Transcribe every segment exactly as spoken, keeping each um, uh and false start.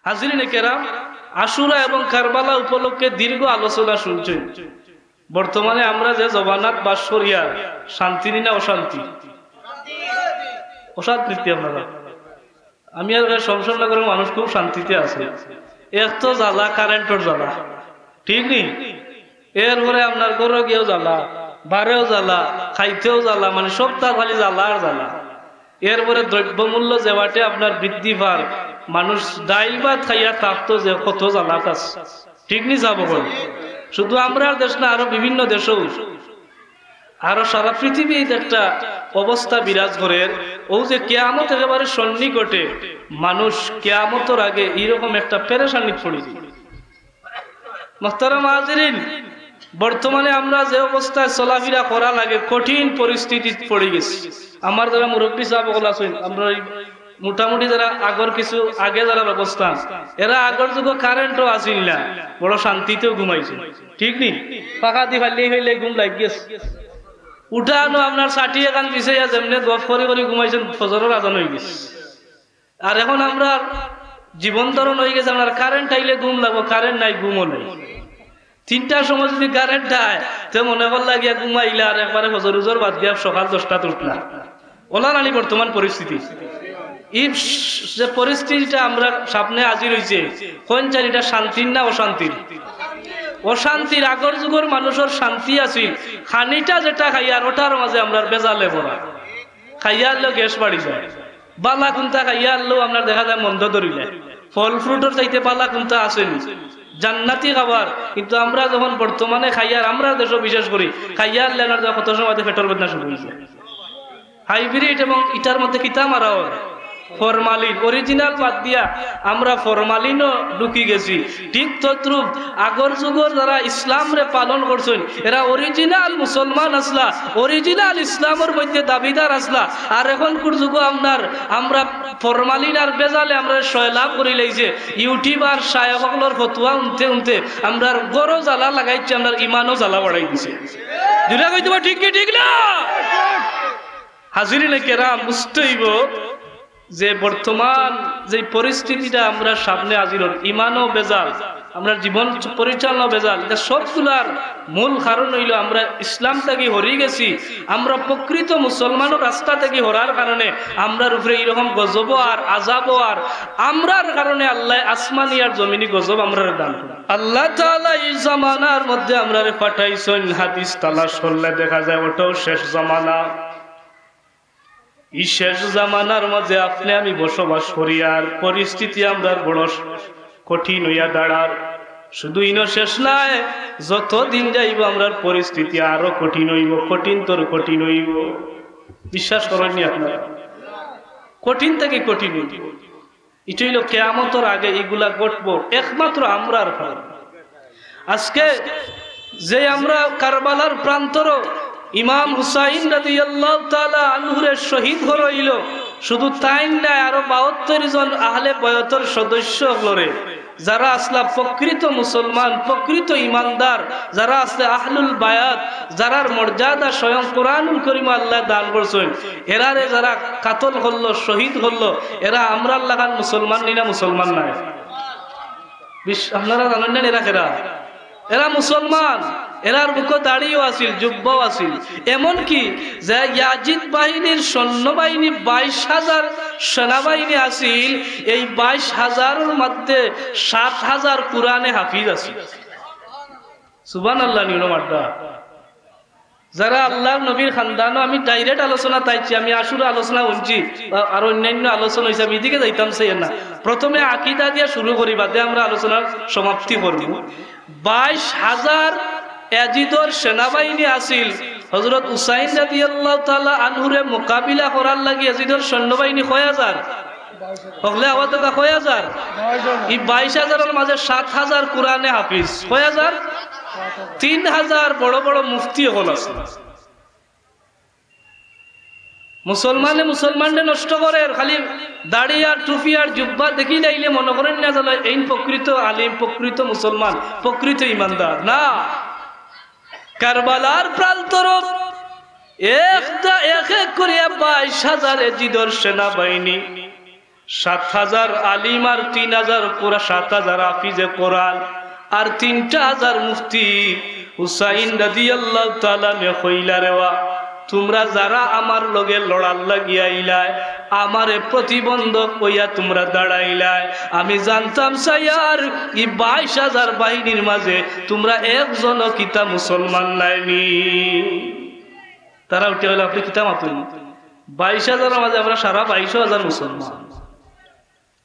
হাজিরিনে কেরাম, আশুরা এবং কারবালা উপলক্ষে দীর্ঘ আলোচনা শুনছেন। বর্তমানে আমরা যে জমানাত বাস করিয়ার, শান্তি নি না অশান্তি? অশান্তি নি আপনারা? আমি আর শমশেরনগরর মানুষ খুব শান্তিতে আছে। এক তো জ্বালা, কারেন্টর জ্বালা, ঠিক নি? এরপরে আপনার ঘরো গিয়াও জ্বালা, বারেও জ্বালা, খাইতেও জ্বালা, মানে সবতা খালি জ্বালা আর জ্বালা। এরপরে দ্রব্যমূল্য যেবাটে আপনার বৃদ্ধি পার, মানুষ ডাইল ভাত খাইয়া থাকতো যে কত জ্বালাত আছে, ঠিক নি সাব অকল? শুধু আমরার দেশ না, আরো বিভিন্ন দেশেও, আরো সারা পৃথিবীত একটা অবস্থা বিরাজ করের। অউ যে কিয়ামত একেবারে সন্নিকটে, মানুষ কিয়ামতর আগে এইরকম একটা পেরেশানিত পড়ি যায়। মোহতারাম হাজিরিন, বর্তমানে আমরা যে অবস্থায় চলাফিরা করা লাগে, কঠিন পরিস্থিতিত পড়ি গেছি। আমার যারা মুরব্বী সাব অকল আছইন, আমরা অউ মোটামুটি যারা আগর কিছু আগে যারার অবস্থান, এরা আগর যুগো কারেন্টও আছিল না, বড় শান্তিতেও ঘুমাইছে, ঠিক নি? পাখা দি ফাল্লাই ফাল্লাই ঘুম লাগি গেছে। উঠানো আপনার ছাটি এখান পিছাইয়া যেমনে গফ করি করি ঘুমাইছেন, ফজরর আজান অই গেছে। আর এখন আমরার জীবন ধরন অই গেছে, আপনার কারেন্ট আইলে ঘুম লাগবো, কারেন্ট নাই, ঘুমও নাই। তিনটার সময় যদি কারেন্ট আয়, তে মনে করলা গিয়া ঘুমাইলা, আর একবারে ফজর উজর বাদ দিয়া সকাল দশটাত উঠলা। অলা নানি বর্তমান পরিস্থিতি? ই যে পরিস্থিতিটা আমরার সামনে হাজির অইছে, কইন চাইন ইটা শান্তির না অশান্তির? অশান্তির। আগর যুগর মানুষর শান্তি আছিল, খানিটা যেটা খাইয়ার ওটার মাঝে আমরার বেজালে ভরা। খাইয়া আনলেও গ্যাস বাড়ি যায়। বালা কুন্তা খাইয়া আনলেও আপনার দেখা যায় মন্দ ধরিলে। ফল ফ্রুটর চাইতে বালা কুন্তা আছে নি? জান্নাতি খাবার। কিন্তু আমরা যখন বর্তমানে খাইয়ার, আমরার দেশো বিশেষ করি, খাইয়া আনলে আপনার দেখা কত সময় পেটর বেদনা শুরু অই যায়। হাইব্রিড এবং ইটার মধ্যে কিতা মারা অর? ফরমালিন। অরিজিনাল বাদ দিয়া আমরা ফরমালিনও ঢুকি গেছি। ঠিক তদ্রূপ আগর যুগর যারা ইসলামরে পালন করছইন, এরা অরিজিনাল মুসলমান আছলা, অরিজিনাল ইসলামর মধ্যে দাবিদার আছলা। আর এখনকুর যুগো আপনার, আমরা ফরমালিন আর বেজালে আমরারে সয়লাব করি লাইছে। YouTube আর শায়েখ অকলর ফতুয়া হুনতে হুনতে আমরার ঘরও জ্বালা লাগাইছে, আমরার ইমানও জ্বালা বাড়াই দিছে। জুরে কইতে পারো, ঠিক কি ঠিক না? হাজিরিনে কেরাম, বুঝতে অইবো যে বর্তমান যে পরিস্থিতিটা আমরার সামনে হাজির অর, ইমানও বেজাল, আমরার জীবন পরিচালনাও বেজাল, ইটা সবগুলার মূল কারণ অইলো আমরা ইসলাম থাকি হরি গেছি, আমরা প্রকৃত মুসলমানর রাস্তা থাকি হরার কারণে আমরার উপরে ইরকম গজব আর আযাব আর আমরার কারণে আল্লায় আসমানি আর জমিনি গজব আমরারে দান করইন। আল্লাহ তাআলা ই জামানার মধ্যে আমরারে পাঠাইছইন, হাদিস তালাশ করলে দেখা যায় ওটাও শেষ জামানা। ই শেষ জামানার মাঝে আপনে আমি বসবাস করি, আর পরিস্থিতি আমরার বড় কঠিন অইয়া দাঁড়ার। শুধু ইনো শেষ নায়, যত দিন যাইবো আমরার পরিস্থিতি আরো কঠিন অইবো, কঠিনতর কঠিন অইবো। বিশ্বাস করইন নি আপনারা? কঠিন থাকি কঠিন অইবো। ইটা অইলো কিয়ামতর আগে ইগুলা ঘটবো একমাত্র আমরার কারণে। আজকে যে আমরা কারবালার প্রান্তরো ইমাম হুসাইন রাদিয়াল্লাহু তাআলা আনহুরে শহীদ করা অইলো, শুধু তাইন নায়, আরো বাহাত্তর জন আহলে বয়তর সদস্য অকলরে, যারা আছলা প্রকৃত মুসলমান, প্রকৃত ইমানদার, যারা আছলা আহলুল বায়াত, যারার মর্যাদা স্বয়ং কোরআনুল করিমো আল্লায় দান করছইন, এরারে যারা কাতল করলো, শহীদ করলো, এরা আমরার লাখান মুসলমান নি না মুসলমান নায়? বিশ-, আপনারা জানইন না এরা কেরা? এরা মুসলমান, এরার বুকো দাড়িও আছিল, জুব্বাও আছিল। এমনকি যে ইয়াজিদ বাহিনীর সৈন্যবাহিনী বাইশ হাজার সেনাবাহিনী আছিল, এই বাইশ হাজারর মধ্যে সাত হাজার কোরআনে হাফিজ আছিল। সুবহানাল্লাহ, নিউনো মাড্ডা। যারা আল্লাহর নবীর খান্দানো, আমি direct আলোচনা তাইছি, আমি আশুরা আলোচনা হুনছি, আ-, আর অন্যান্য আলোচনা অইছে, আমি ইদিকে যাইতাম চাই না। প্রথমে আকিদা দিয়া শুরু করি, বাদে আমরা আলোচনার সমাপ্তি করব। বাইশ হাজার এজিদর সেনাবাহিনী আছিল, হযরত হুসাইন রাদিয়াল্লাহু তাআলা আনহুরে মোকাবিলা করার লাগি এজিদর সৈন্যবাহিনী কয় হাজার? হকলে আওয়াজ দেউক্কা, কয় হাজার? ই বাইশ হাজারর মাঝে সাত হাজার কোরআনে হাফিজ। কয় হাজার? তিন হাজার বড় বড় মুফতি অকল আছে। মুসলমানে মুসলমানরে নষ্ট করের, খালি দাড়ি আর টুপি আর জুব্বা দেখিলাইলে মনো করইন না যেন এইন প্রকৃত আলিম, প্রকৃত মুসলমান, প্রকৃত ইমানদার। না, কারবালার প্রান্তরো এক দা-, এক এক করিয়া বাইশ হাজার এজিদর সেনাবাহিনী সাত হাজার আলিম আর তিন হাজার কোরা-, সাত হাজার হাফিজে কোরআন আর তিনটা হাজার মুফতি। হুসাইন রাদিয়াল্লাহু তাআলা আনহু কইলা, "রেওয়া, তুমরা যারা আমার লগে লড়ার লাগি আইলায়, আমারে প্রতিবন্ধক অইয়া তুমরা দাঁড়াইলায়, আমি জানতাম চাইয়ার ই বাইশ হাজার বাহিনীর মাঝে তুমরা একজনও কিতা মুসলমান নায়নি?" তারা উঠিয়া কইলা, "আপনে কিতা মাতইন? বাইশ হাজারর মাঝে আমরা সারা বাইশ হাজার মুসলমান।"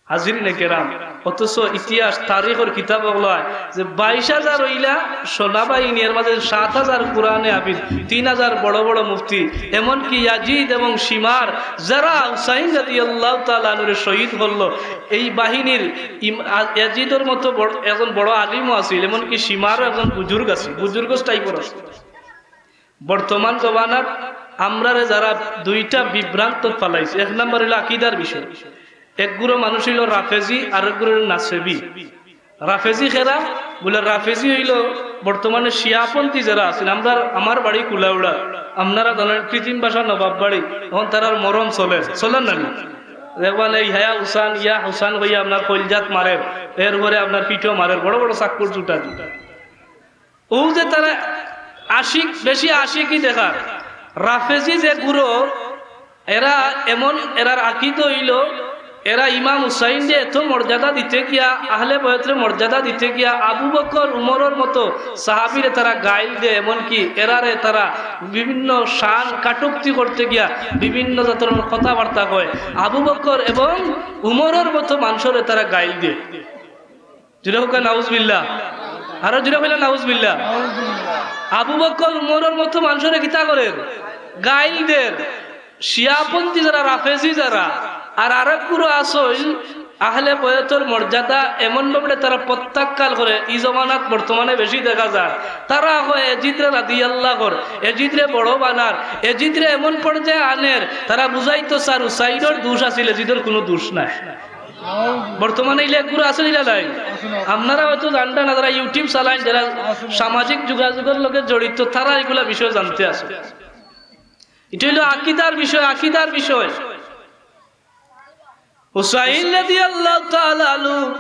হাজিরিনে কেরাম, অথচ ইতিহাস, তারিখর কিতাব অকলো যে বাইশ হাজার অইলা সেনাবাহিনী, এর মাঝে সাত হাজার কোরআনে হাফিজ, তিন হাজার বড় বড় মুফতি, এমনকি ইয়াজিদ এবং শিমার, যারা হুসাইন রাদিয়াল্লাহু তাআলা আনহুরে শহীদ করলো, এই বাহিনীর ইম-, আ-, ইয়াজিদর মতো বড়, একজন বড় আলিমও আছিল, এমনকি শিমারও একজন বুজুর্গ আছিল, বুজুর্গ টাইপর আছিল। বর্তমান জমানাত আমরারে যারা দুইটা বিভ্রান্ত ফালাইছে, এক নম্বর হইল আকিদার বিষয়, এক গুরু মানুষ হইল রাফেজি, আর এক গুরু হইল নাসেবি। রাফেজি খেরা বলে, রাফেজি হইল বর্তমানে শিয়াপন্থী যারা আছেন, আমরা, আমার বাড়ি কুলাউড়া, আপনারা জানেন কৃত্রিম ভাষা নবাব বাড়ি, এখন তারার মরম চলের, চলের না নি? দেখবেন এই হায়া হুসান, ইয়া হুসান কইয়া আপনার কইলজাত মারের, এরপরে আপনার পিঠও মারের, বড় বড় চাক্কুর জুটা জুটা। ও যে তারা আশিক, বেশি আশিকি দেখার, রাফেজি যে গুরু, এরা এমন, এরার আকিদা হইল, এরা ইমাম হুসাইনরে এত মর্যাদা দিতে গিয়া, আহলে বয়তরে মর্যাদা দিতে গিয়া, আবু বকর উমরর মতো সাহাবীরে তারা গাইল দে, এমনকি এরারে তারা বিভিন্ন শান কাটুক্তি করতে গিয়া বিভিন্ন জাতর কথাবার্তা কয়। আবু বকর এবং উমরর মতো মানুষরে তারা গাইল দে। জুরে হোক নাউজুবিল্লাহ। আরো জুরে কইলা নাউজুবিল্লাহ। আবু বকর উমরর মতো মানুষরে কিতা করের? গাইল দের। শিয়াপন্থী যারা, রাফেজি যারা, আর আরেক গুরু আসইল, আহলে বয়তর মর্যাদা এমন ভাবে তারা প্রত্যাখ্যান করে, ই জমানাত বর্তমানে বেশি দেখা যায়। তারা কয় এজিদরে রাদিয়াল্লাহ কর, এজিদরে বড় বানার, এজিদরে এমন পর্যায়ে আনের, তারা বুঝাইতো চার হুসাইনর দোষ আছিল, এজিদর কোনো দোষ নাই। বর্তমানে ইলা গুরু আছে নি লাই? আপনারা হয়তো জানতা না, যারা YouTube চালাইন, যারা সামাজিক যোগাযোগর লগে জড়িত, তারা এগুলা বিষয় জানতে আছে। এটা হইল আকিদার বিষয়, আকিদার বিষয়। হুসাইন রাদিয়াল্লাহু তাআলা আনহু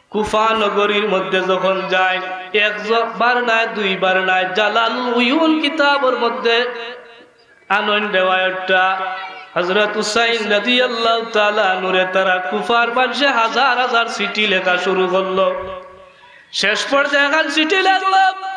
কুফা নগরীর মধ্যে যখন যায়, একবার নায়, দুইবার নায়, জালালুল উয়ুন কিতাবর মধ্যে আনইন রেওয়ায়তটা, হযরত হুসাইন রাদিয়াল্লাহু তাআলা আনহুরে তারা কুফার মানষে হাজার হাজার চিঠি লেখা শুরু করলো। শেষ পর্যায়ে একখান চিঠি লেখলো,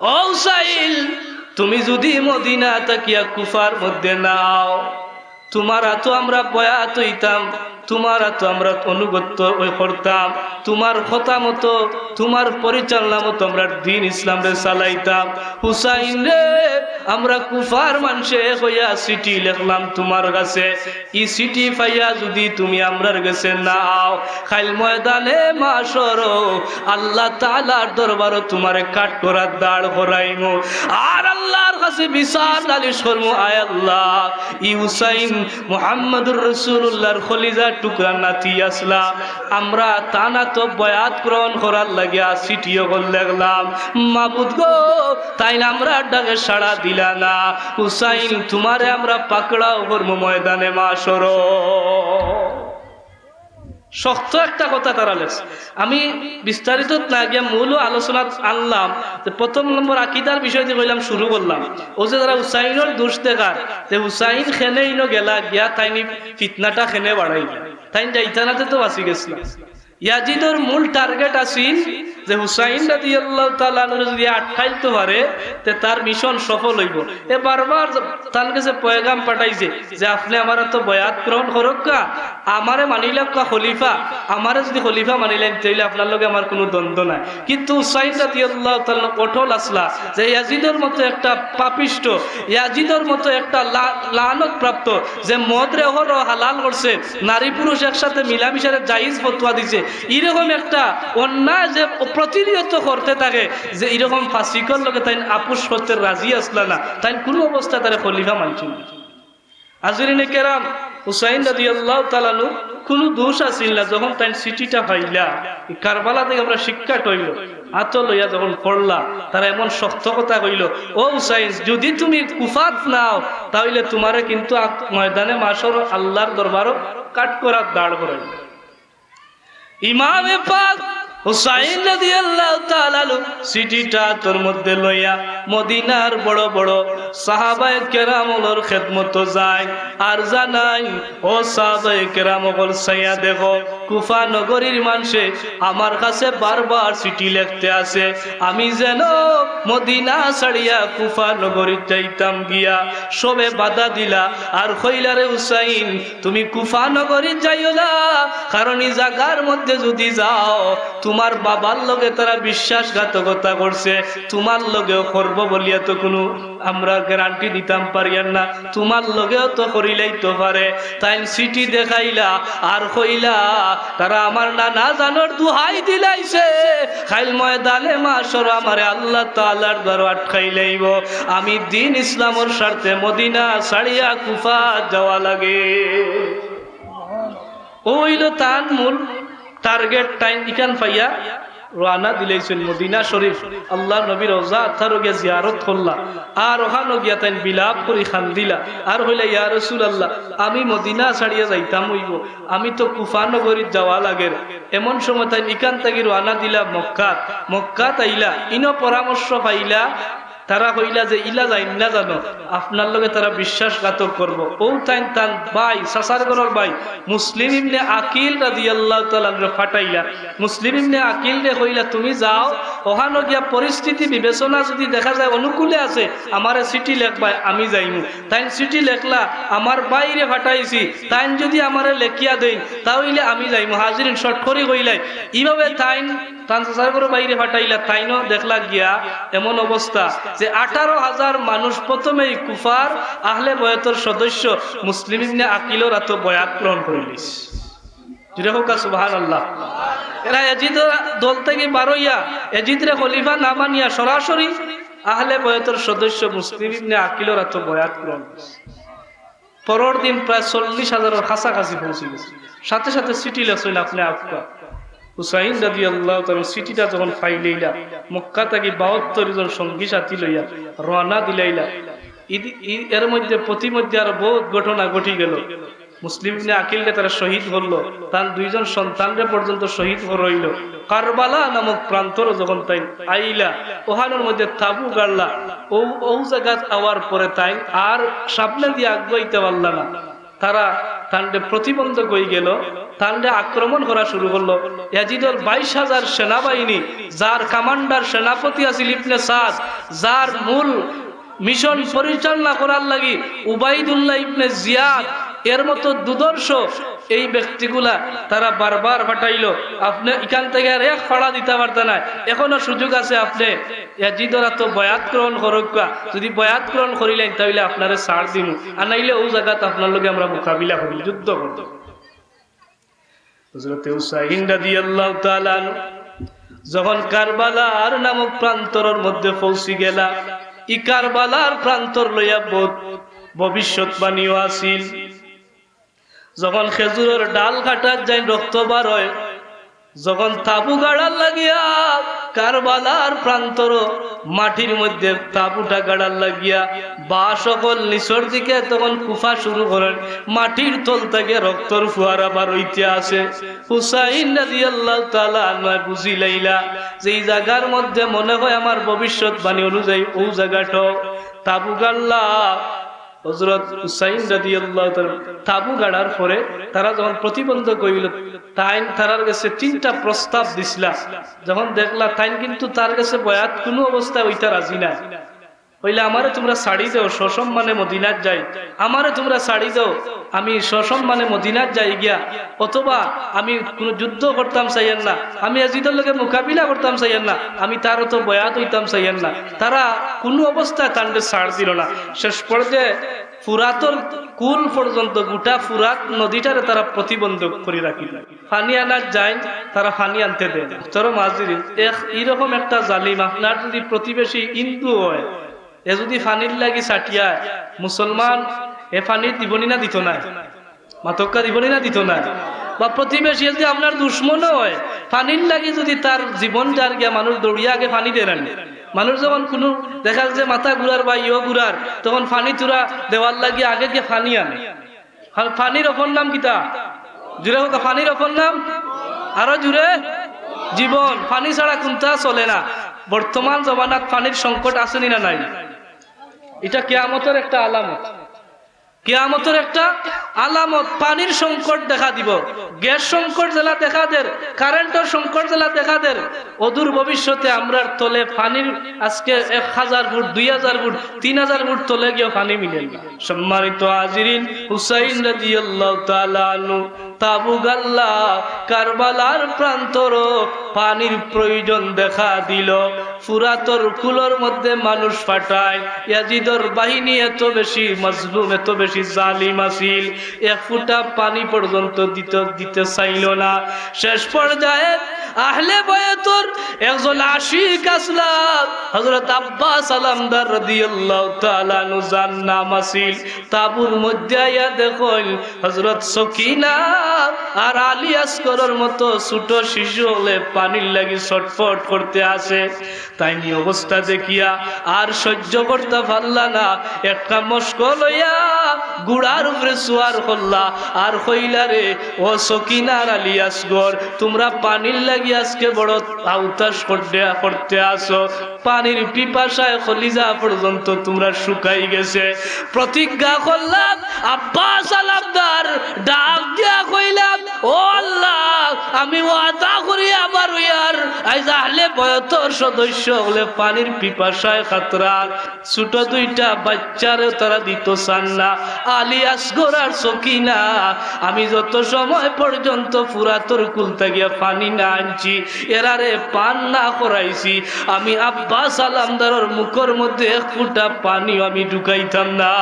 "ও হুসাইন, তুমি যদি মদিনা থাকিয়া কুফার মধ্যে না আও, তুমার আতো আমরা বয়াত অইতাম, তুমার আতো আমরা অনুগত্য ওই করতাম, তুমার কথা মতো, তুমার পরিচালনা মতো আমরা দ্বীন ইসলামরে চালাইতাম। হুসাইন রে, আমরা কুফার মানষে কইয়া চিঠি লেখলাম তুমার কাছে, ই চিঠি পাইয়া যদি তুমি আমরার গেছে না আও, কাইল ময়দানে মাশরো আল্লাহ তাআলার দরবারো তুমারে কাঠগড়াত দাঁড় করাইমু, আর আল্লাহর কাছে বিচার নালিশ করমু, আয় আল্লাহ, ই হুসাইন মুহাম্মদুর রাসূলুল্লাহর কলিজার টুকরা নাতি আছলা, আমরা তান আতো বয়াত গ্রহণ করার লাগিয়া চিঠি অকল লেখলাম, মাবুদ গো, তাইন আমরার ডাকে সাড়া দিলা না, হুসাইন তুমারে আমরা পাকড়াও করমু ময়দানে মাশরো।" শক্ত একটা কথা তারা লেখছে। আমি বিস্তারিত না গিয়া মূল আলোচনা আনলাম যে প্রথম নম্বর আকিদার বিষয় দিয়া কইলাম, শুরু করলাম। ও যে তারা হুসাইনর দোষ দেখার, যে হুসাইন কেনে ইনো গেলা, গিয়া তাইন ই ফিতনাটা কেনে বাড়াইলা, তাইন যাইতা না তে তো বাঁচি গেছলা। ইয়াজিদর মূল টার্গেট আছিল যে হুসাইন রাদিয়াল্লাহু তাআলা আনহুরে যদি আটকাইতো পারে, তে তার মিশন সফল অইবো। এ বারবার তান গেছে পয়গাম পাঠাইছে যে, "আপনে আমার আতো বয়াত গ্রহণ করউক্কা, আমারে মানিলাউক্কা খলিফা, আমারে যদি খলিফা মানিলাইন, তাইলে আপনার লগে আমার কুনু দ্বন্দ্ব নাই।" কিন্তু হুসাইন রাদিয়াল্লাহু তাআলা আনহু অটল আছলা যে ইয়াজিদর মতো একটা পাপিষ্ট, ইয়াজিদর মতো একটা লা-, লানত প্রাপ্ত, যে মদরে অহরহ হালাল করছে, নারী পুরুষ একসাথে মিলামিশারে জায়েজ ফতোয়া দিছে, ইরকম একটা অন্যায় যে প্রতিনিয়ত করতে থাকে, যে ইরকম ফাসিকর লগে তাইন আপোষ করতে রাজি আছলা না, তাইন কুনু অবস্থায় তারে খলিফা মানছইন না। হাজিরিনে কেরাম, হুসাইন রাদিয়াল্লাহু তাআলা আনহু কুনু দোষ আছিল না, যখন তাইন চিঠিটা পাইলা, ই কারবালা থাকি আমরা শিক্ষা অইলো। আতো লইয়া যখন পড়লা, তারা এমন শক্ত কথা কইল, "ও হুসাইন, যদি তুমি কুফাত নাও, তাইলে তুমারে কিন্তু আ-, ময়দানে মাশর আল্লার দরবারো কাঠগড়াত দাঁড় করাইব।" ইমামে পাক হুসাইন রাদিয়াল্লাহু তাআলা আনহু চিঠিটা আতর মধ্যে লইয়া মদিনার বড় বড় সাহাবায়ে কেরাম অকলর খেদমতো যায় আর জানায়, "ও সাহাবায়ে কেরাম অকল, চাইয়া দেখো, কুফা নগরীর মানষে আমার কাছে বারবার চিঠি লেখতে আছে, আমি যেন মদিনা ছাড়িয়া কুফা নগরীত যাইতাম গিয়া।" সবে বাধা দিলা আর কইলা, "রে হুসাইন, তুমি কুফা নগরীত যাইও না, কারণ ই জাগার মধ্যে যদি যাও, তুমার বাবার লগে তারা বিশ্বাসঘাতকতা করছে, তুমার লগেও করবো বলিয়া তো কুনু আমরা গ্যারান্টি দিতাম পারিয়ার না, তুমার লগেও তো করিলাইতো পারে।" তাইন চিঠি দেখাইলা আর কইলা, "তারা আমার নানা জানর দুহাই দিলাইছে, কাইল ময়দানে মাশর আমারে আল্লাহ তাআলার দ্বারো আটকাইলাইব, আমি দ্বীন ইসলামর স্বার্থে মদিনা ছাড়িয়া কুফা যাওয়া লাগে।" অউ অইলো তান মূল টার্গেট। তাইন ইখান পাইয়া রওয়ানা দিলাইছইন মদিনা শরীফ, আল্লার নবীর রওজা আতহারো গিয়া জিয়ারত করলা। আর অখানো গিয়া তাইন বিলাপ করি কান্দিলা। আর কইলা, "ইয়া রাসুলাল্লাহ, আমি মদিনা ছাড়িয়া যাইতাম অইবো, আমি তো কুফা নগরীত যাওয়া লাগের।" এমন সময় তাইন ইখান থাকি রওয়ানা দিলা মক্কাত। মক্কাত আইলা, ইনো পরামর্শ পাইলা, তারা কইলা যে, "ইলা যাইন না জানো, আপনার লগে তারা বিশ্বাসঘাতক করবো।" অউ তাইন তান ভাই, চাচার ঘরর ভাই মুসলিম ইবনে আকিল রাদিয়াল্লাহু তাআলা আনহুরে পাঠাইলা। মুসলিম ইবনে আকিলরে কইলা, "তুমি যাও, অখানো গিয়া পরিস্থিতি বিবেচনা যদি দেখা যায় অনুকূলে আছে, আমারে চিঠি লেখবায়, আমি যাইমু।" তাইন চিঠি লেখলা, "আমার ভাইরে পাঠাইছি, তাইন যদি আমারে লেখিয়া দেইন, তা অইলে আমি যাইমু।" হাজিরিন, শর্ট করি কইলাই, ইভাবে তাইন তান চাচার ঘরর ভাইরে পাঠাইলা, তাইনও দেখলা গিয়া এমন অবস্থা যে আঠারো হাজার মানুষ প্রথমেই কুফার আহলে বয়তর সদস্য মুসলিম ইবনে আকিলর আতো বয়াত গ্রহণ করিলিছে। জুরে কউক্কা সুবহানাল্লাহ। এরা এজিদর দল থাকি বারইয়া, এজিদরে খলিফা না মানিয়া সরাসরি আহলে বয়তর সদস্য মুসলিম ইবনে আকিলর আতো বয়াত গ্রহণ করছে। পরর দিন প্রায় চল্লিশ হাজারর কাছাকাছি পৌঁছি গেছে। সাথে সাথে চিঠি লেখছইন আপনে আউক্কা। হুসাইন রাদিয়াল্লাহু তাআলা চিঠিটা যখন পাইলাইলা, মক্কা থাকি বাহাত্তর জন সঙ্গী সাথী লইয়া রওয়ানা দিলাইলা। ইদি-, ই-, এর মধ্যে, পথিমধ্যে আরো বউত ঘটনা ঘটি গেল। মুসলিম ইবনে আকিলরে তারা শহীদ করলো, তান দুইজন সন্তানরে পর্যন্ত শহীদ করাইলো। কারবালা নামক প্রান্তর যখন তাইন আইলা, অখানর মধ্যে তাবু গাড়লা। অউ, অউ জাগাত আওয়ার পরে তাইন আর সামনেদি আগুয়াইতা পারলা না। তারা তানরে প্রতিবন্ধক অইগেলো, তানরে আক্রমণ করা শুরু করলো। ইয়াজিদর বাইশ হাজার সেনাবাহিনী, যার কমান্ডার সেনাপতি আছিল ইবনে সাদ, যার মূল মিশন পরিচালনা করার লাগি উবাইদুল্লাহ ইবনে জিয়াদ এর মতো দুর্ধর্ষ এই ব্যক্তিগুলা তারা বারবার পাঠাইলো, "আপনে ইখান থাকি আর এক ফাড়া দিতা পারতা নায়, এখনো সুযোগ আছে, আপনে ইয়াজিদর আতো বয়াত গ্রহণ করউক্কা, যদি বয়াত গ্রহণ করিলাইন তাইলে আপনারে ছাড় দিমু, আর নাইলে অউ জাগাত আপনার লগে আমরা মোকাবিলা করিমু, যুদ্ধ করিমু।" হযরতে হুসাইন রাদিয়াল্লাহু তাআলা আনহু যখন কারবালার নামক প্রান্তরর মধ্যে পৌঁছি গেলা, ই কারবালার প্রান্তর লইয়া বউত ভবিষ্যৎবাণীও আছিল। যখন খেজুরর ডাল কাটাত যাইন রক্ত বার অয়, যখন তাবু গাড়ার লাগিয়া কারবালার প্রান্তর মাটির মধ্যে তাবুটা গাড়ার লাগিয়া বাঁশ অকল নিচর দিকে তখন কুফা শুরু করের, মাটির তল থাকি রক্তর ফুয়ারা বার অইতে আছে। হুসাইন রাদিয়াল্লাহু তাআলা আনহু বুঝিলাইলা যে ই জাগার মধ্যে মনে হয় আমার ভবিষ্যৎবাণী অনুযায়ী অউ জাগাটাও তাবু গাড়লা। হযরত হুসাইন রাদিয়াল্লাহু তাআলা তাবু গাড়ার পরে তারা যখন প্রতিবন্ধক অইলো, তাইন তারার গেছে তিনটা প্রস্তাব দিছলা। যখন দেখলা তাইন কিন্তু তার গেছে বয়াত কুনু অবস্থায় অইতা রাজি নায়, কইলা, "আমারে তুমরা ছাড়ি দেও, সসম্মানে মদিনাত যাই, আমারে তুমরা ছাড়ি দেও, আমি সসম্মানে মদিনাত যাই গিয়া, অথবা আমি কুনু যুদ্ধ করতাম চাইয়ার না, আমি ইয়াজিদর লগে মোকাবিলা করতাম চাইয়ার না, আমি তার অতো বয়াত অইতাম চাইয়ার না।" তারা কুনু অবস্থায় তানরে ছাড় দিলো না। শেষ পর্যায়ে ফুরাতর কুল পর্যন্ত, গোটা ফুরাত নদীটারে তারা প্রতিবন্ধক করি রাখিলা। পানি আনাত যাইন, তারা পানি আনতে দেয় না। মুহতারাম হাজিরিন, এক, ইরকম একটা জালিম, আপনার যদি প্রতিবেশী হিন্দু হয়, এ যদি পানির লাগি ছাটিয়ায়, মুসলমান এ পানি দিবনি না দিতো নায়? মাতউক্কা, দিবনি না দিতো নায়? বা প্রতিবেশী যদি আপনার দুশমনও হয়, পানির লাগি যদি তার জীবন যার গিয়া, মানুষ দৌড়িয়া আগে পানি দেয় না নি? মানুষ যখন কুনু দেখা যায় মাথা ঘুরার বা ইয়ো ঘুরার, তখন পানি থুড়া দেওয়ার লাগি আগে গিয়া পানি আনে। আর পানির অপর নাম কিতা? জুরে কউক্কা, পানির অপর নাম? আরো জুরে? জীবন। পানি ছাড়া কুন্তা চলে না। বর্তমান জমানাত পানির সংকট আছে নি না নাই? ইটা কিয়ামতর একটা আলামত। কিয়ামতর একটা আলামত, পানির সংকট দেখা দিবো। গ্যাস সংকট যেলা দেখা দের, কারেন্টর সংকট যেলা দেখা দের, অদূর ভবিষ্যতে আমরার তলে পানির আজকে এক হাজার ফুট, দুই হাজার ফুট, তিন হাজার ফুট তলে গিয়াও পানি মিলে না। সম্মানিত হাজিরিন, হুসাইন রাদিয়াল্লাহু তাআলা আনহু তাবু গাল্লা, কারবালার প্রান্তরো পানির প্রয়োজন দেখা দিল। ফুরাতর কুলর মধ্যে মানুষ পাঠায়। ইয়াজিদর বাহিনী এত বেশি মজলুম, এত বেশি জালিম আছিল, এক ফুটা পানি পর্যন্ত দিতে, দিতে চাইল না। শেষ পর্যায়ে আহলে বায়তর একজন আশিক আছলা, হযরত আব্বাস আলমদার রাদিয়াল্লাহু তাআলা আনহু যার নাম আছিল, তাবুর মধ্যে আইয়া দেখইন হযরত সকিনা আর আলী আসগরর মতো ছোট শিশু অকলে পানির লাগি ছটফট করতে আছে। তাইন ই অবস্থা দেখিয়া আর সহ্য করতা পারলা না, একটা মশক লইয়া ঘুড়ার উপরে সুয়ার করলা আর কইলা, "রে ও সকিনা আর আলী আসগর, তুমরা পানির লাগি আজকে বড় আউতাস করতে, করতে আছো, পানির পিপাসায় কলিজা পর্যন্ত তুমরার শুকাই গেছে।" প্রতিজ্ঞা করলাম, আব্বাস আলমদার ডাক দিয়া কইলাম, "ও আল্লাহ, আমি ওয়াদা করি আবার ইয়ার আইজ আহলে বায়তর সদস্য অকলে পানির পিপাসায় কাতরার, ছোট দুইটা বাচ্চারেও তারা দিতো চান না, আলী আসগর আর সকিনা, আমি যত সময় পর্যন্ত ফুরাতর কুল থাকিয়া পানি না আনছি, এরারে পান না করাইছি, আমি আব্বাস আলমদারর মুখর মধ্যে এক ফুটা পানিও আমি ঢুকাইতাম না।"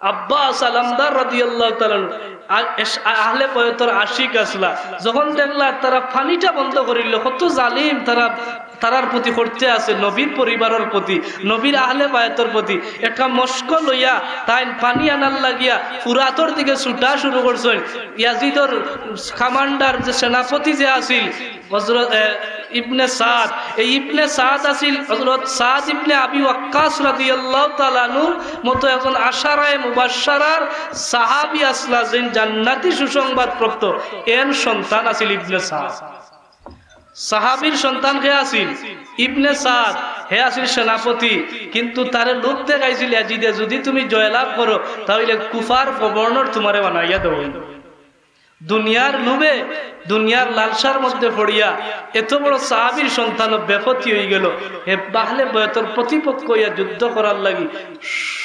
আব্বাস আলমদার রাদিয়াল্লাহু তাআলা আনহু, আ-, এস-, আহলে বায়তর আশিক আছলা, যখন দেখলা তারা পানিটা বন্ধ করিল, কত জালিম তারা, তারার প্রতি করতে আছে, নবীর পরিবারর প্রতি, নবীর আহলে বায়তর প্রতি, একটা মশক লইয়া তাইন পানি আনার লাগিয়া ফুরাতর দিকে ছুটা শুরু করছইন। ইয়াজিদর কমান্ডার যে সেনাপতি যে আছিল, হযরত, এ, ইবনে সাদ, এই ইবনে সাদ আছিল হযরত সাদ ইবনে আবি ওয়াক্কাস রাদিয়াল্লাহু তাআলা আনহুর মতো একজন আশারায়ে মুবাশশারার সাহাবী আছলা, যেইন জান্নাতি সুসংবাদপ্রাপ্ত, এন সন্তান আছিল ইবনে সাদ। সাহাবীর সন্তান কে আছিল? ইবনে সাদ। হে আছিল সেনাপতি, কিন্তু তারে লোভ দেখাইছিল ইয়াজিদে, "যদি তুমি জয়লাভ করো, তাহলে কুফার গভর্নর তোমারে বানাইয়া দেব।" দুনিয়ার লোভে, দুনিয়ার লালসার মধ্যে পড়িয়া এত বড় সাহাবীর সন্তান বেপতি হয়ে গেল। হে আহলে বায়তর প্রতিপক্ষ হইয়া যুদ্ধ করার লাগি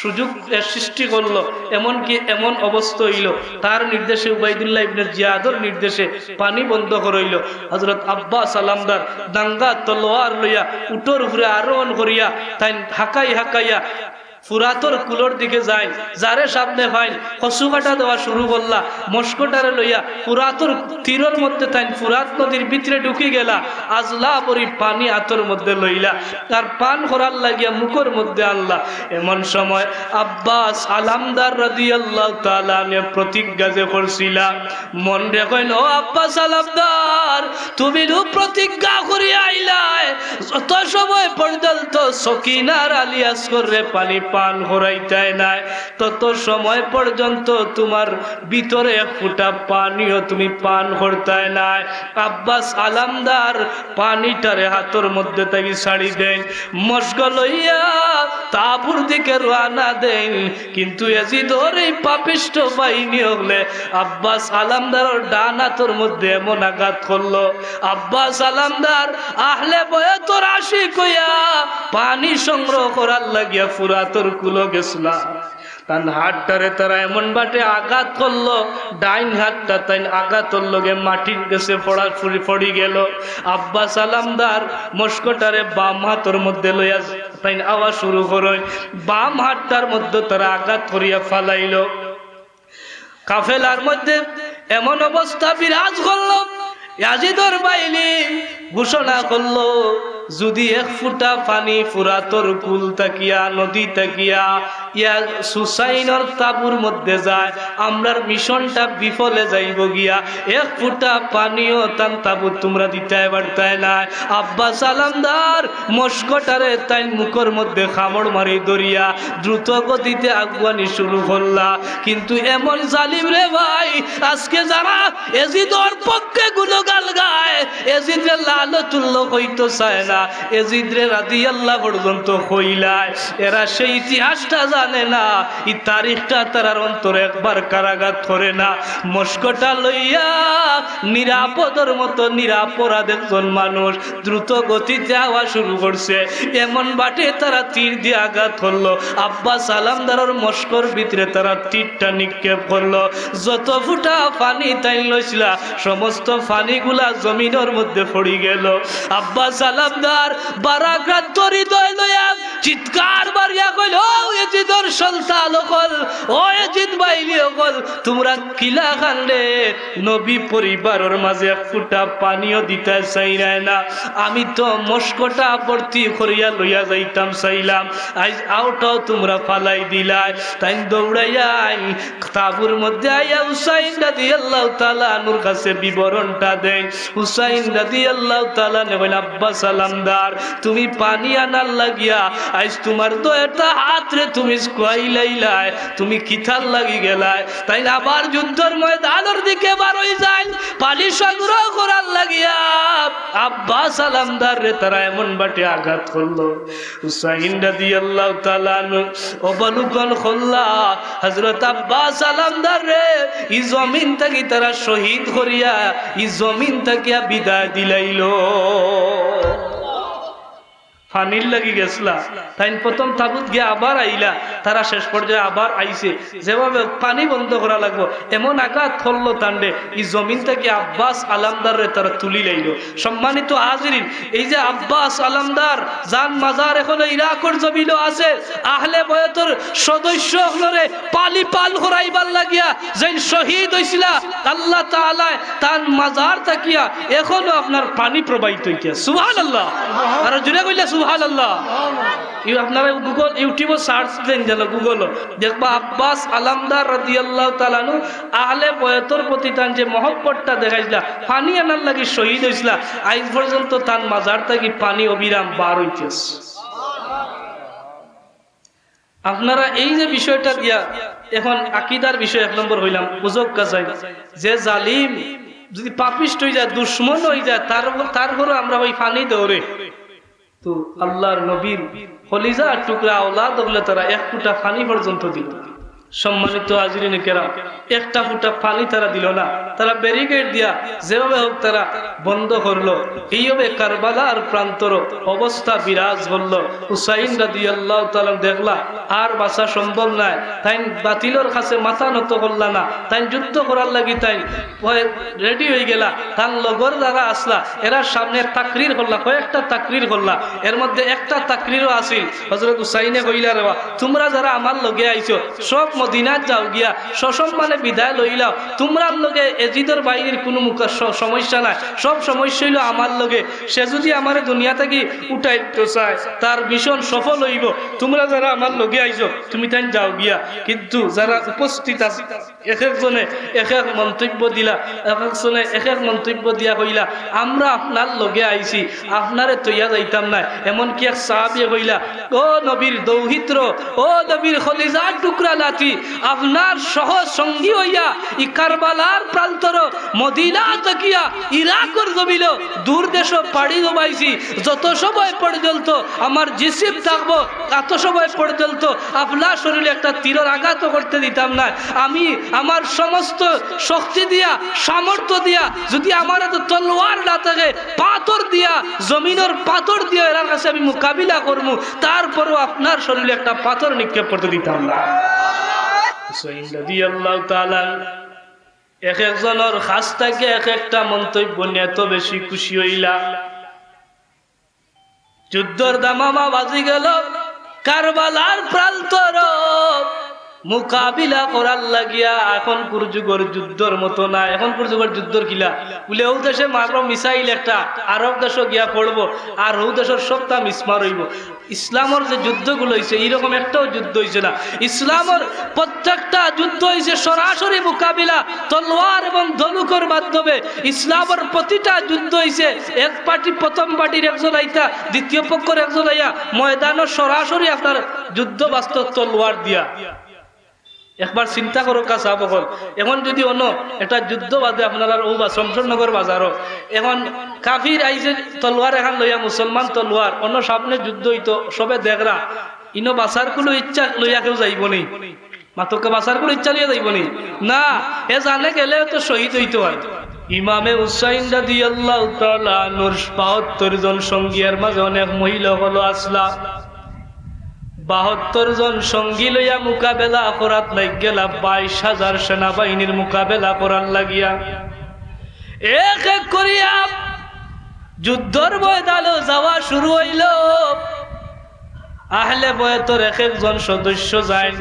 সুযোগ এ সৃষ্টি করলো, এমনকি এমন অবস্থা হইল, তার নির্দেশে, উবাইদুল্লাহ ইবনে জিয়াদর নির্দেশে পানি বন্ধ করাইল। হযরত আব্বাস আলমদার দাঙ্গা তলোয়ার লইয়া উটর উপরে আরোহণ করিয়া তাইন হাকাই হাকাইয়া ফুরাতর কুলর দিকে যাইন, যারে সামনে পাইন, কচু কাটা দেওয়া শুরু করলা, মশকটারে লইয়া ফুরাতর তীরর মধ্যে তাইন ফুরাত নদীর ভিতরে ঢুকি গেলা, আজলা পরি পানি আতর মধ্যে লইলা, আর পান করার লাগিয়া মুখর মধ্যে আনলা। এমন সময় আব্বাস আলমদার রাদিয়াল্লাহু তাআলা আনহু প্রতিজ্ঞা যে করছিলা, মনরে কইন, "ও আব্বাস আলমদার, তুমি নু প্রতিজ্ঞা করি আইলায়, যত সময় পর্যন্ত সকিনার আলী আসগররে পানি পান করাইতায় নায়, তত সময় পর্যন্ত তোমার ভিতরে এক ফুটা পানিও তুমি পান করতায় নায়।" আব্বাস আলমদার পানিটারে হাতর মধ্যে থাকি ছাড়ি দেইন, মশক লইয়া তাবুর দিকে রওয়ানা দেইন। কিন্তু ইয়াজিদর এই পাপিষ্ঠ বাহিনী অকলে আব্বাস আলমদারর ডান আতর মধ্যে এমন আঘাত করলো, আব্বাস আলমদার আহলে বায়তর আশিক হইয়া পানি সংগ্রহ করার লাগিয়া ফুরাতর কুলো গেছলা। তান হাতটারে তারা এমন বাটে আঘাত করলো, ডাইন হাতটা তাইন আঘাতর লগে মাটির গেছে পড়া, পড়ি, পড়ি গেল। আব্বাস আলমদার মশকটারে বাম হাতর মধ্যে লইয়া তাইন আওয়া শুরু করইন। বাম হাতটার মধ্যে তারা আঘাত করিয়া ফালাইল। কাফেলার মধ্যে এমন অবস্থা বিরাজ করল, ইয়াজিদর বাহিনী ঘোষণা করল, যদি এক ফুটা পানি ফুরাতর কুল থাকিয়া, নদী থাকিয়া ইয়া হুসাইনর তাবুর মধ্যে যায়, আমরার মিশনটা বিফলে যাইবো গিয়া। এক ফুটা পানিও তান তাবুত তুমরা দিতায় পারতায় নায়। আব্বাস আলমদার মশকটারে তাইন মুখর মধ্যে কামড় মারি ধরিয়া দ্রুত গতিতে আগুয়ানি শুরু করলা। কিন্তু এমন জালিম রে ভাই, আজকে যারা এজিদর পক্ষে গুণগান গায়, এজিদরে লানতুল্লাহ কইতো চায় না, এজিদরে রাদিয়াল্লাহ পর্যন্ত কইলায়। এরা সেই ইতিহাসটা জানে না, ই তারিখটা তারার অন্তরে একবার কারাঘাত করে না। মশকটা লইয়া নিরাপদর মতো নিরাপরাধ একজন মানুষ দ্রুত গতিতে আওয়া শুরু করছে। এমন বাটে তারা তীর দিয়া আঘাত করলো, আব্বাস আলমদারর মশকর ভিতরে তারা তীরটা নিক্ষেপ করলো। যত ফুটা পানি তাইন লইছিলা, সমস্ত পানিগুলা জমিনর মধ্যে পড়ি গেল। আব্বাস আলমদার বারাক্রান্ত হৃদয় লইয়া চিৎকার মারিয়া কইল, "ও এজিদর সন্তান অকল, ও এজিদ বাহিনী অকল, তুমরা কিলা কান্দরে? নবী পরিবারর মাঝে এক ফুটা পানিও দিতায় চাইরায় না। আমি তো মশকটা ভর্তি করিয়া লইয়া যাইতাম চাইলাম, আইজ অউটাও তুমরা ফালাই দিলায়।" তাইন দৌড়াইয়া আইন তাবুর মধ্যে আইয়া হুসাইন রাদিয়াল্লাহু তাআলা আনহুর কাছে বিবরণটা দেন। হুসাইন রাদিয়াল্লাহু তাআলা আনহু কইলা, "আব্বাস আলমদার, তুমি পানি আনার লাগিয়া আইজ তুমার দুইটা হাতরে তুমি খুয়াইলাইলায়, তুমি কিতার লাগি গেলায়?" তাইন আবার যুদ্ধর ময়দানর দিকে বারই যাইন, পানি সংগ্রহ করার লাগিয়া আব্বাস আলমদাররে তারা এমন বাটে আঘাত করলো, হুসাইন রাদিয়াল্লাহু তাআলা আনহু অবলোকন করলা, হযরত আব্বাস আলমদাররে ই জমিন থাকি তারা শহীদ করিয়া ই জমিন থাকিয়া বিদায় দিলাইলো। পানির লাগি গেছলা, তাইন প্রথম তাবুত গিয়া আবার আইলা, তারা শেষ পর্যায়ে আবার আইছে। যেভাবে পানি বন্ধ করা লাগবো, এমন আঘাত করলো তানরে, ই জমিন থাকি আব্বাস আলমদাররে তারা তুলিলাইলো। সম্মানিত হাজিরিন, এই যে আব্বাস আলমদার, যান মাজার এখনো ইরাকর জমিনো আছে, আহলে বয়তর সদস্য অকলরে পানি পান করাইবার লাগিয়া যেইন শহীদ অইছিলা, আল্লাহ তাআলায় তান মাজার থাকিয়া এখনো আপনার পানি প্রবাহিত অইতে আছে। সুবহানাল্লাহ। আর জুরে কইলা সুবহানাল্লাহ। ইউ আপনারা Google, YouTube-ও search দেন যেন Google-ও, দেখবা আব্বাস আলমদার রাদিয়াল্লাহু তাআলা আনহু আহলে বয়তর প্রতি তান যে মহব্বতটা দেখাইছিলা, পানি আনার লাগি শহীদ অইছিলা, আইজ পর্যন্ত তান মাজার থাকি পানি অবিরাম বার অইতে আছে। আপনারা এই যে বিষয়টা দিয়া, এখন আকিদার বিষয় এক নম্বর কইলাম, বুঝউক্কা চাই, যে জালিম যদি পাপিষ্ট অইযায়, দুশমন অইযায়, তার, তার ঘরো আমরা ওই পানি দৌড়ে। তো আল্লাহর নবীর কলিজার টুকরা আওলাদ অকলে তারা এক ফুটা পানি পর্যন্ত দিল না। সম্মানিত হাজিরিন কেরাম, একটা ফুটা পানি তারা দিল না, তারা ব্যারিকেড দিয়া যেভাবে হোক তারা বন্ধ করলো। এইভাবে কারবালার প্রান্তর অবস্থা বিরাজ করলো। হুসাইন রাদিয়াল্লাহু তাআলা দেখলা আর বাঁচা সম্ভব নায়, তাইন বাতিলর কাছে মাথা নত করলা না, তাইন যুদ্ধ করার লাগি তাইন রেডি অইগেলা। তান লগর যারা আছলা, এরার সামনে তাকরির করলা, কয়েকটা তাকরির করলা। এর মধ্যে একটা তাকরিরও আছিল, হযরত হুসাইনে কইলা, "রে বা, তুমরা যারা আমার লগে আইছো, সব মদিনাত যাও গিয়া, সসম্মানে বিদায় লইলাও। তুমরার লগে এজিদর বাহিনীর কুনু মুকা-, স-, সমস্যা নাই, সব সমস্যা অইলো আমার লগে। সে যদি আমারে দুনিয়া থাকি উঠাইতো চায়, তার মিশন সফল অইবো। তুমরা যারা আমার লগে আইছো, তুমি তাইন যাও গিয়া।" কিন্তু যারা উপস্থিত আছ-, এক একজনে এক এক মন্তব্য দিলা, এক একজনে এক এক মন্তব্য দিয়া কইলা, "আমরা আপনার লগে আইছি, আপনারে থইয়া যাইতাম নায়।" এমনকি এক সাহাবিয়ে কইলা, "ও নবীর দৌহিত্র, ও নবীর কলিজার টুকরা নাতি, আপনার সহ সঙ্গী অইয়া ই কারবালার প্রান্তর মদিনা থাকিয়া ইরাকর জমিনো দূর দেশো পাড়ি জমাইছি। যত সময় পর্যন্ত আমার জিসিম থাকবো, অত সময় পর্যন্ত আপনার শরীরে একটা তীরর আঘাতও করতে দিতাম না। আমি আমার সমস্ত শক্তি দিয়া, সামর্থ্য দিয়া, যদি আমার হাতে তলোয়ার না থাকে, পাথর দিয়া, জমিনর পাথর দিয়া এরার কাছে আমি মোকাবিলা করমু, তারপরও আপনার শরীরে একটা পাথর নিক্ষেপ করতে দিতাম না।" হুসাইন রাদিয়াল্লাহু তাআলা এক একজনর কাছ থাকি এক একটা মন্তব্য নিয়া এত বেশি খুশি অইলা। যুদ্ধর দামামা বাজি গেল, কারবালার প্রান্তর মোকাবিলা করার লাগিয়া এখনকুর যুগর যুদ্ধর মতো না। এখনকুর যুগর যুদ্ধর কিলা বুলে, অউ দেশে মারবো মিসাইল একটা, আরব দেশো গিয়া পড়বো, আর অউ দেশর সবটা মিসমার অইবো। ইসলামর যে যুদ্ধগুলো অইছে, এইরকম একটাও যুদ্ধ অইছে না। ইসলামর প্রত্যেকটা যুদ্ধ অইছে সরাসরি মোকাবিলা, তলোয়ার এবং ধনুকর মাধ্যমে। ইসলামর প্রতিটা যুদ্ধ অইছে এক পার্টি, প্রথম পার্টির একজন আইতা, দ্বিতীয় পক্ষর একজন আইয়া ময়দানো সরাসরি আপনার যুদ্ধ বাস্তব তলোয়ার দিয়া। একবার চিন্তা করো কা সাব অকল, এখন যদি অন্য একটা যুদ্ধ বাদে আপনার আর ও বা শমশেরনগর বাজারও এখন কাফির আইছে তলোয়ার এখান লইয়া, মুসলমান তলোয়ার, অন্য সামনে যুদ্ধ অইতো, সবে দেখরা, ইনো বাসার কুলো ইচ্ছা লইয়া কেউ যাইবো নি? মাতকা বাসার কুলো ইচ্ছা লইয়া যাইবো নি? না, এ জানে গেলে তো শহীদ অইতো অয়। ইমামে হুসাইন রাদিয়াল্লাহু তাআলা আনহুর বাহাত্তর জন সঙ্গী, এর মাঝে অনেক মহিলা অকলও আছলা। বাহাত্তর জন সঙ্গী লইয়া মোকাবেলা করাত লাগি গেলা, বাইশ হাজার সেনাবাহিনীর মোকাবেলা করার লাগিয়া। এক এক করিয়া যুদ্ধর ময়দানো যাওয়া শুরু অইলো। আহলে বয়তর এক একজন সদস্য যাইন,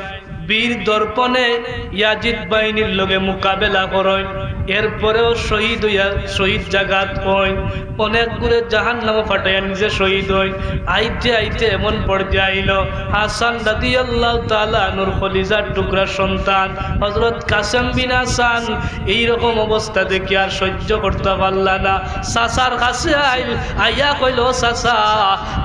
বীর দর্পণে ইয়াজিদ বাহিনীর লগে মোকাবেলা করইন। এরপরেও শহীদ অইয়া, শহীদ জাগাত অইন। অনেকগুরে জাহান্নামো ফাটাইয়া নিজে শহীদ অইন। আইতে আইতে এমন পর্যায়ে আইলো, হাসান রাদিয়াল্লাহু তাআলা আনহুর কলিজার টুকরা সন্তান হযরত কাসেম বিন হাসান এইরকম অবস্থা দেখি আর সহ্য করতা পারলা না। চাচার কাছে আইল, আইয়া কইল, "চাচা,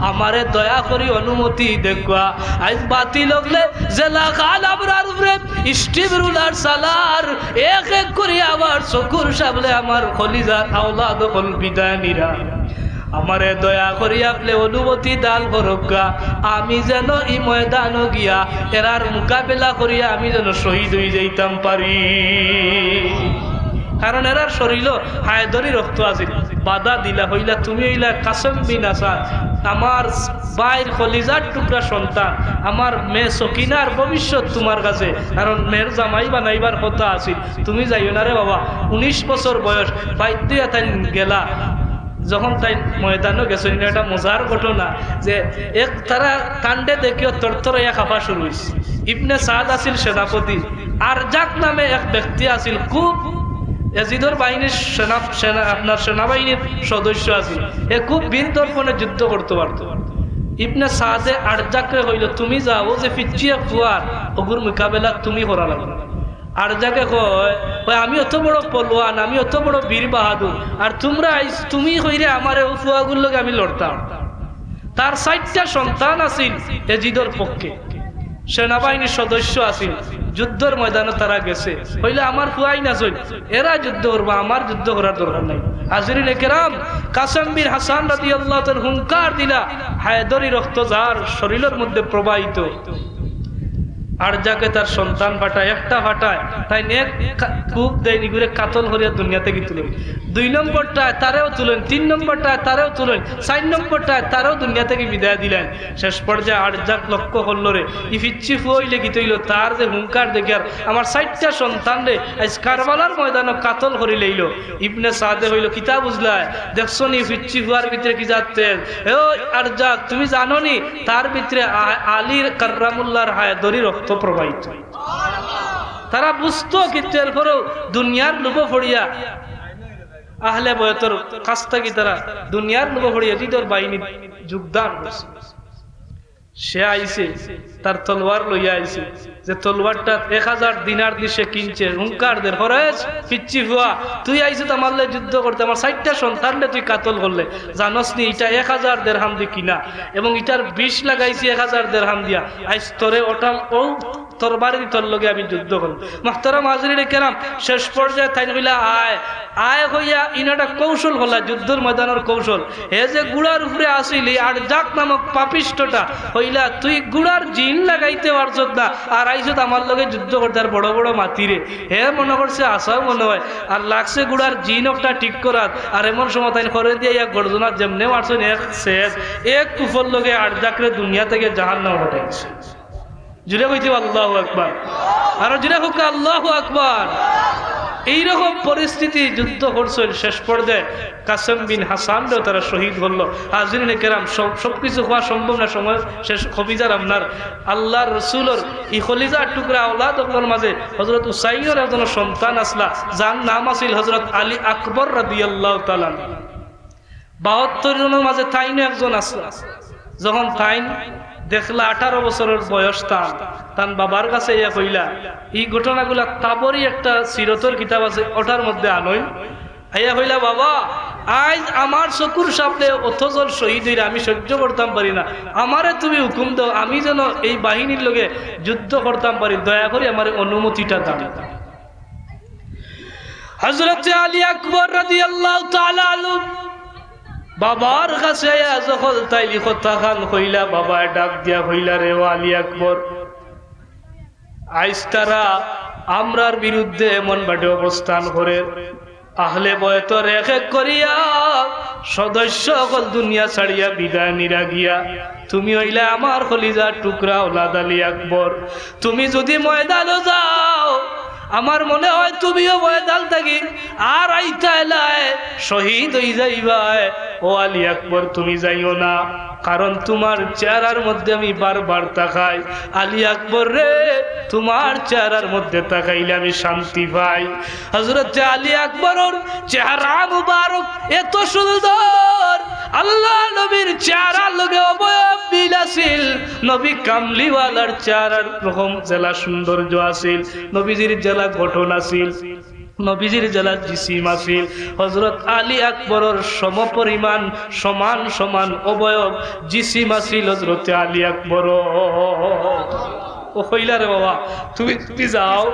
আমারে দয়া করি অনুমতি দেউক্কা। আইজ বাতি লাগলে যেলাখান আমরার উপরে স্টিম রুলার চালার, এক এক করি আমার চকুর সামনে আমার কলিজার আওলাদ অকল বিদায় নিরা।" আমারে দয়া করি আপনে অনুমতি দান করউক্কা, আমি যেন ই ময়দানো গিয়া এরার মোকাবেলা করিয়া আমি যেন শহীদ অই যাইতাম পারি। কারণ এরার শরীলো হায়দরি রক্ত আছিল। বাধা দিলা, কইলা, "তুমি অইলা কাসেম বিন হাসান, আমার ভাইর কলিজার টুকরা সন্তান, আমার মেয়ে সকিনার ভবিষ্যৎ তুমার কাছে, কারণ মেয়ের জামাই বানাইবার কথা আছিল, তুমি যাইও না রে বাবা।" উনিশ বছর বয়স, বাধ্য অইয়া তাইন গেলা। যখন তাইন ময়দানো গেছইন, ইনো একটা মজার ঘটনা যে এক তারা কাণ্ডে দেখিও তরতরাইয়া কাঁপা শুরু অইছে। ইবনে সাদ আছিল সেনাপতি, আরজাক নামে এক ব্যক্তি আছিল, খুব এজিদর বাহিনীর সেনা, সেনা, আপনার সেনাবাহিনীর সদস্য আছিল। এ খুব বীর দর্পণে যুদ্ধ করতো পারতো। ইবনে সাদে আরজাকরে কইল, "তুমি যাও, যে ফিচ্চি এক ফুয়ার, অগুর মোকাবেলা তুমি করা লাগবো।" আরজাকে কয়, কয়, "আমি অত বড় পলোয়ান, আমি অত বড় বীর বাহাদুর, আর তুমরা আইজ তুমি কইরে আমারে অউ ফুয়াগুর লগে আমি লড়তাম?" তার চাইরটা সন্তান আছিল এজিদর পক্ষে, সেনাবাহিনীর সদস্য আছিল, যুদ্ধর ময়দানো তারা গেছে। কইলা, "আমার ফুয়াইন আছইন, এরা যুদ্ধ করবা, আমার যুদ্ধ করার দরকার নাই।" হাজিরিনে কেরাম, কাসেম বিন হাসান রাদিয়াল্লাহু তাআলা হুঙ্কার দিলা, হায়দরি রক্ত যার শরীলর মধ্যে প্রবাহিত। আরজাকে তার সন্তান ফাটায়, একটা ফাটায়, তাইন এক কা-, কুপ দেইন, ইগুরে কাতল করিয়া দুনিয়া থাকি তুলইন। দুই নম্বরটায় তারেও তুলইন, তিন নম্বরটায় তারেও তুলইন, চাইর নম্বরটায় তারেও দুনিয়া থাকি বিদায় দিলাইন। শেষ পর্যায়ে আরজাক লক্ষ্য করলো রে, ই ফিচ্চি ফুয়া অইলে কিতা অইলো, তার যে হুঙ্কার দেখিয়ার আমার চাইরটা সন্তানরে আইজ কারবালার ময়দানো কাতল করিলাইলো। ইবনে সাদে কইলো, "কিতা বুঝলায়? দেখছো নি ফিচ্চি ফুয়ার ভিতরে কি জাত তেজ? এ ও আরজাক, তুমি জানো নি তার ভিতরে আ-, আলীর কার্রামুল্লাহর হায়দরি রক্ত প্রবাহিত?" তারা বুঝতো, কিন্তু এরপরেও দুনিয়ার লোভো পড়িয়া, আহলে বয়তর কাছ থাকি তারা দুনিয়ার লোভো পড়িয়া এজিদর বাহিনীত যোগদান করছে। সে আইছে, তার তলোয়ার লইয়া আইছে, যে তলোয়ারটা এক হাজার দিনার দি সে কিনছে, হুঙ্কার দের, "হরেস, ফিচ্চি ফুয়া, তুই আইছত আমার লগে যুদ্ধ করতে, আমার চাইরটা সন্তানরে তুই কাতল করলে, জানোস নি ইটা এক হাজার দেরহাম দি কিনা, এবং ইটার বিষ লাগাইছি এক হাজার দেরহাম দিয়া, আইজ তোরে অটাল অউ তরবারি দি তোর লগে আমি যুদ্ধ করমু।" মোহতারাম হাজিরিনে কেরাম, শেষ পর্যায়ে তাইন কইলা, "আয়।" আয় কইয়া ইনো একটা কৌশল করলা, যুদ্ধর ময়দানর কৌশল। হে যে ঘুড়ার উপরে আছিল, ই আরজাক নামক পাপিষ্ঠটা কইলা, "তুই ঘুড়ার জিন লাগাইতে পারছত না, আর আইছত আমার লগে যুদ্ধ করতে, আর বড় বড় মাতিরে।" হে মনো করছে হাছাউ মনো অয়, আর লাগছে ঘুড়ার জিন একটা ঠিক করাত, আর এমন সময় তাইন করে দিয়া ইয়া গর্দনাত যেমনে মারছইন এক সেদ, এক কুপর লগে আরজাকরে দুনিয়া থাকি জাহান্নামো পাঠাইছে। জুরে কইতে আল্লাহু আকবার, আরো জুরে কউক্কা আল্লাহু আকবার। এইরকম পরিস্থিতি, যুদ্ধ করছিল, শেষ পর্যায়ে কাসেম বিন হাসানরেও তারা শহীদ করলো। হাজিরিনে কেরাম, সব, সবকিছু কওয়া সম্ভব না, সময় শেষ। কবিজার আপনার আল্লাহর রসুলর ই কলিজার টুকরা আওলাদ অকলর মাঝে হযরত হুসাইনর একজন সন্তান আছলা, যার নাম আছিল হযরত আলী আকবর রাদিয়াল্লাহু তাআলা আনহু। বাহাত্তর জনর মাঝে তাইনও একজন আছলা। যখন তাইন দেখলা আঠারো বছরর বয়স তান, তান বাবার কাছে আইয়া কইলা, ই ঘটনাগুলা তাবরি একটা সিরতর কিতাব আছে, ওটার মধ্যে আনইন। আইয়া কইলা, "বাবা, আইজ আমার চকুর সামনে অতজন শহীদ অইরা আমি সহ্য করতাম পারি না, আমারে তুমি হুকুম দেও, আমি যেন এই বাহিনীর লগে যুদ্ধ করতাম পারি, দয়া করি আমারে অনুমতিটা দাও।" হযরতে আলী আকবর রাদিয়াল্লাহু তাআলা আনহু বাবার কাছে আইয়া যখন তাইন ই কথাখান কইলা, বাবায় ডাক দিয়া কইলা, "রে ও আলী আকবর, আইজ তারা আমরার বিরুদ্ধে এমন বাটে অবস্থান করের, আহলে বয়তর এক এক করিয়া সদস্য অকল দুনিয়া ছাড়িয়া বিদায় নিরা গিয়া, তুমি অইলা আমার কলিজার টুকরা আওলাদ আলী আকবর, তুমি যুদি ময়দানো যাও, আমার মনে হয় তুমিও ময়দান থাকি আর আইতায় নায়, শহীদ অই যাইবায়। ও আলী আকবর, তুমি যাইও না, কারণ তুমার চেহারার মধ্যে আমি বারবার তাকাই। আলী আকবর রে, তুমার চেহারার মধ্যে তাকাইলে আমি শান্তি পাই।" হযরতে আলী আকবরর চেহারা মুবারক এত সুন্দর, আল্লাহ নবীর চেহারার লগে অবয়ব মিল আছিল। নবী কামলিওয়ালার চেহারার রকম যেলা সৌন্দর্য আছিল, নবীজির যেলা গঠন আছিল, নবীজির যেলা জিসিম আছিল, হযরত আলী আকবরর সমপরিমাণ, সমান সমান অবয়ব, জিসিম আছিল হযরতে আলী আকবর। ও কইলা, "রে বাবা, তুমি, তুমি যাও,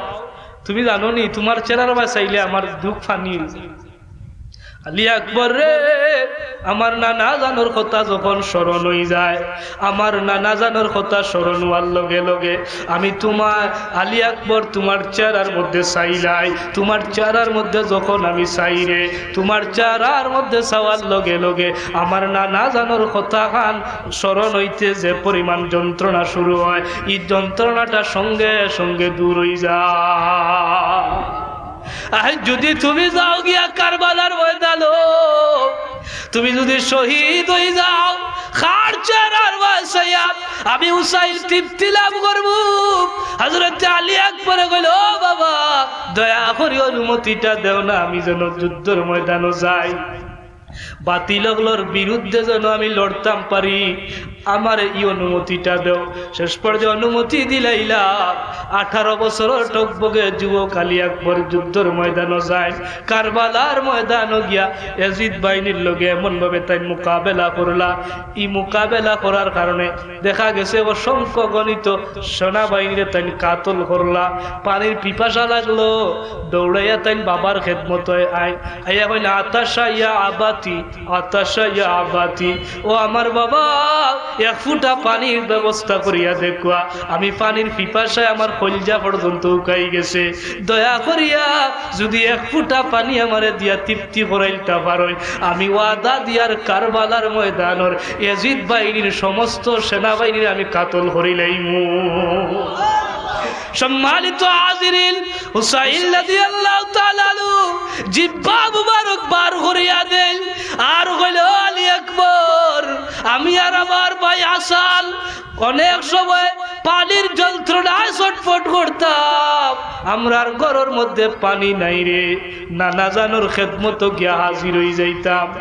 তুমি জানো নি, তুমার চেহারার বায় চাইলে আমার দুখ ফানি অই যায়।" আলী আকবর রে, আমার নানা জানর কথা যখন স্মরণ অই যায়, আমার নানা জানর কথা স্মরণ অওয়ার লগে লগে আমি তুমার, আলী আকবর, তুমার চেহারার মধ্যে চাইলাই, তুমার চেহারার মধ্যে যখন আমি চাইরে, তুমার চেহারার মধ্যে চাওয়ার লগে লগে আমার নানা জানর কথাখান স্মরণ অইতে যে পরিমাণ যন্ত্রণা শুরু হয়, ই যন্ত্রণাটা সঙ্গে সঙ্গে দূর অই যায়। আইজ যুদি তুমি যাও গিয়া কারবালার ময়দানো, তুমি যুদি শহীদ অই যাও, কার চেহারার বায় চাইয়া আমি হুসাইন তৃপ্তি লাভ করমু? হযরতে আলী আকবরে কইলা, "ও বাবা, দয়া করি অনুমতিটা দেও না, আমি যেন যুদ্ধর ময়দানো যাই।" বাতিল অকলর বিরুদ্ধে যেন আমি লড়তাম পারি, আমারে ই অনুমতিটা দেও। শেষ পর্যায়ে অনুমতি দিলাইলা। আঠারো বছরর টগবগে যুবক আলী আকবর যুদ্ধর ময়দানো যায়। কারবালার ময়দানো গিয়া এজিদ বাহিনীর লগে এমনভাবে তাইন মোকাবেলা করলা, ই মোকাবেলা করার কারণে দেখা গেছে অসংখ্য গণিত সেনাবাহিনীরে তাইন কাতল করলা। পানির পিপাসা লাগলো, দৌড়াইয়া তাইন বাবার খেদমতো আইন, আইয়া কইন, "আতাশা ইয়া আবাতি, আতাশা ইয়া আবাতি, ও আমার বাবা, এক ফুটা পানির ব্যবস্থা করিয়া দেখুয়া, আমি পানির পিপাসায় আমার কইলজা পর্যন্ত উকাই গেছে, দয়া করিয়া যুদি এক ফুটা পানি আমারে দিয়া তৃপ্তি করাইলতা পারইন, আমি ওয়াদা দিয়ার কারবালার ময়দানর এজিদ বাহিনীর সমস্ত সেনাবাহিনীরে আমি কাতল করিলাইমু।" সম্মানিত হাজিরিন, হুসাইন রাদিয়াল্লাহু তাআলা আনহু জিব্বা মুবারক বার করিয়া দেইন, আর কইলা, "ও আলী আকবর, আমি আর আমার ভাই হাসান অনেক সময় পানির যন্ত্রণায় ছটফট করতাম, আমরার ঘরর মধ্যে পানি নাই রে, নানা জানর খেদমতো গিয়া হাজির অই যাইতাম।"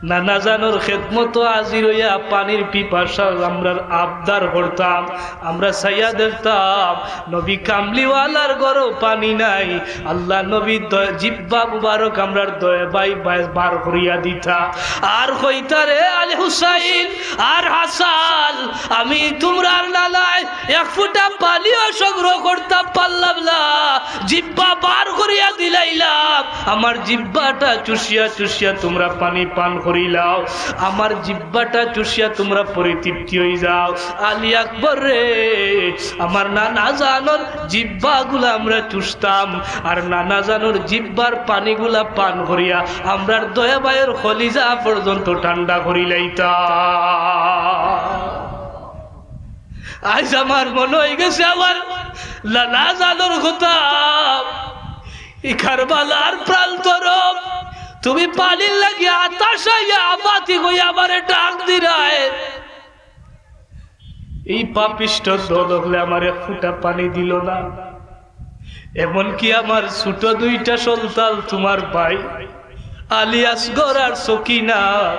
নানা জানর খেদমতো হাজির অইয়া পানির পিপাসা আমরার আবদার করতাম, আমরা চাইয়া দেখতাম, নবী কামলিওয়ালার ঘরো পানি নাই। আল্লাহ নবী দ-, জিব্বা মুবারক আমরার দয়া বায় বায় বার করিয়া দিতা, আর কইতা, "রে আলী হুসাইন আর হাসান, আমি তুমরার নালায় এক ফুটা পানিও সংগ্রহ করতাম পারলাম না, জিব্বা বার করিয়া দিলাইলাম, আমার জিব্বাটা চুষিয়া চুষিয়া তুমরা পানি পান করিলাও, আমার জিব্বাটা চুষিয়া তুমরা পরিতৃপ্তি অই যাও।" আলী আকবর রে, আমার নানা জানর জিব্বাগুলা আমরা চুষতাম, আর নানা জানর জিব্বার পানিগুলা পান করিয়া আমরার দয়া বায়র কলিজা পর্যন্ত ঠান্ডা করিলাইতাম। আইজ আমার মনো অই গেছে আমার নানা জানর কথা। ই কারবালার প্রান্তরো তুমি পানির লাগি আতাশ অইয়া আবাতি কই আমারে ডাক দিরায়। এই পাপিষ্ঠ দল অকলে আমার এক ফুটা পানি দিল না। এমনকি আমার ছোট দুইটা সন্তান, তোমার ভাই আলী আসগর আর সকিনা,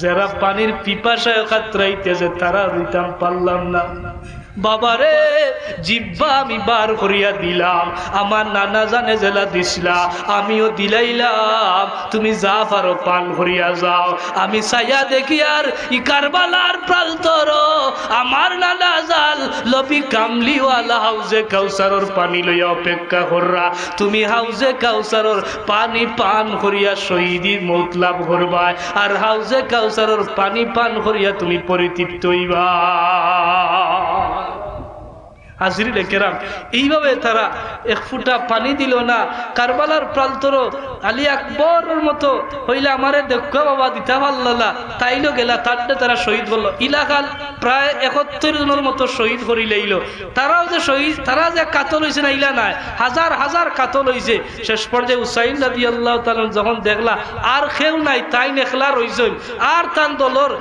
যারা পানির পিপাসায় কাতরাইতেছে, তারা দিতাম পারলাম না। বাবারে, জিব্বা আমি বার করিয়া দিলাম, আমার নানা জানে যেলা দিছলা, আমিও দিলাইলাম, তুমি যা পারো পান করিয়া যাও। আমি চাইয়া দেখি আর ই কারবালার প্রান্তরো আমার নানা জান নবী কামলিওয়ালা হাউজে কাউসারর পানি লইয়া অপেক্ষা কররা। তুমি হাউজে কাউসারর পানি পান করিয়া শহীদি মৌত লাভ করবায়, আর হাউজে কাউসারর পানি পান করিয়া তুমি পরিতৃপ্ত অইবা। হাজিরিনে কেরাম, এইভাবে তারা এক ফুটা পানি দিল না। কারবালার প্রান্তরো আলী আকবরর মতো অইলা আমারে দেখো বাবা, দিতা পারলা না, তাইনও গেলা, তানরে তারা শহীদ করলো। ইলাকার প্রায় একাত্তর জনর মতো শহীদ করিলাইলো। তারাও যে শহীদ, তারা যে কাতল অইছে না, ইলা নায়, হাজার হাজার কাতল অইছে। শেষ পর্যায়ে হুসাইন রাদিয়াল্লাহু তাআলা আনহু যখন দেখলা আর কেউ নাই, তাইন একলা রইছইন, আর তান দলর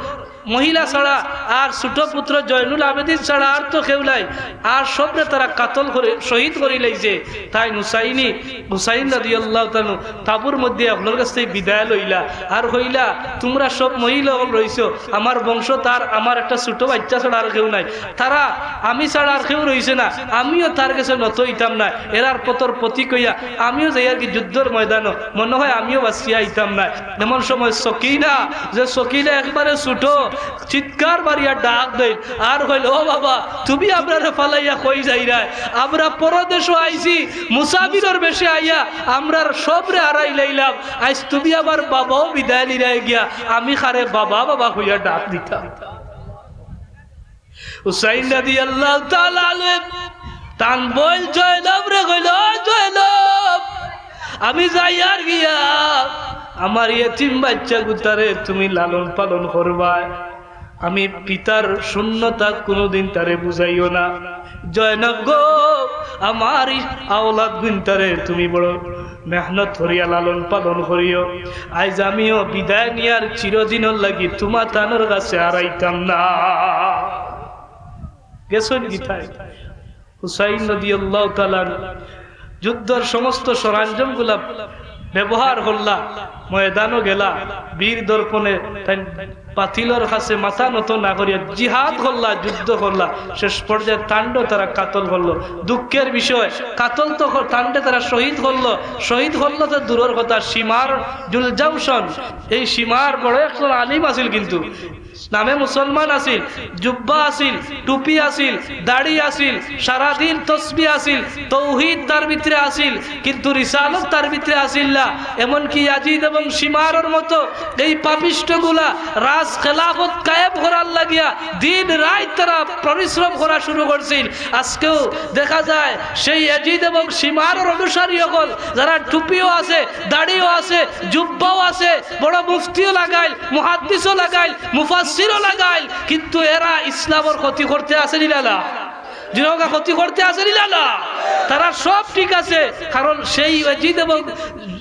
মহিলা ছাড়া আর ছোট পুত্র জয়নুল আবেদিন ছাড়া আর তো কেউ নাই, আর সবরে তারা কাতল করে শহীদ করিলাইছে। তাইন হুসাইনি, হুসাইন রাদিয়াল্লাহু তাআলা আনহু তাবুর মধ্যে অকলর কাছ থাকি বিদায় লইলা আর কইলা, "তোমরা সব মহিলা অকল রইছো, আমার বংশত আর আমার একটা ছোট বাইচ্চা ছাড়া আর কেউ নাই, তারা আমি ছাড়া আর কেউ রইছে না, আমিও তার গেছে নত অইতাম না, এরার পথর প্রতীক অইয়া আমিও যাইয়ার গি যুদ্ধর ময়দানো, মনে হয় আমিও বাঁচিয়া আইতাম না।" এমন সময় সকিনা, যে সকিনা একবারে ছোট, চিৎকার মারিয়া ডাক দেইন আর কইল, "ও বাবা, তুমি আমরারে ফালাইয়া কই যাইরায়? আমরা পরদেশো আইছি, মুসাফিরর বেশে আইয়া আমরার সবরে হারাইলাইলাম, আইজ তুমি আমার বাবাও বিদায় লিরায় গিয়া, আমি কারে বাবা বাবা কইয়া ডাক দিতাম?" হুসাইন রাদিয়াল্লাহু তাআলা আনহু তান বইন জয়নবরে কইল, "ও জয়নব, আমি যাইয়ার গিয়া, আমার এতিম বাইচ্চা গুতারে তুমি লালন পালন করবায়, আমি পিতার শূন্যতা কোনোদিন তারে বুঝাইও না। জয়নব গো, আমার ই আওলাদ গুনতারে তুমি বড় মেহনত করিয়া লালন পালন করিও। আইজ আমিও বিদায় নিয়ার চিরদিনর লাগি তোমা তানর কাছে হারাইতাম না।" গেছইন গিথায়। হুসাইন রাদিয়াল্লাহু তাআলা আনহু যুদ্ধর সমস্ত সরঞ্জামগুলা ব্যবহার করলা, ময়দানো গেলা, বীর দর্পণে তাইন বাতিলর কাছে মাথা নত না করিয়া জিহাদ করলা, যুদ্ধ করলা। শেষ পর্যায়ে তানরেও তারা কাতল করলো। দুঃখের বিষয়, কাতল তো কর-, তানরে তারা শহীদ করলো, শহীদ করলো তো দূরর কথা, শিমার জুলজাউশন, এই শিমার বড় একজন আলিম আছিল, কিন্তু নামে মুসলমান আছিল, জুব্বা আছিল, টুপি আছিল, দাড়ি আছিল, সারাদিন তসবি আছিল, তৌহিদ তার ভিতরে আছিল, কিন্তু রিসালত তার ভিতরে আছিল না। এমনকি ইয়াজিদ এবং শিমারর মতো এই পাপিষ্ঠগুলা রাজ খেলাফত কায়েম করার লাগিয়া দিন রাইত তারা পরিশ্রম করা শুরু করছিল। আজকেও দেখা যায় সেই ইয়াজিদ এবং শিমারর অনুসারী অকল, যারা টুপিও আছে, দাড়িও আছে, জুব্বাও আছে, বড় মুফতিও লাগাইল, মুহাদ্দিসও লাগাইল, মুফাসসিরও লাগাইল, কিন্তু এরা ইসলামর ক্ষতি করতে আছে নি লালা? জিরোগা ক্ষতি করতে আছে নি লালা? তারা সব ঠিক আছে, কারণ সেই ইয়াজিদ এবং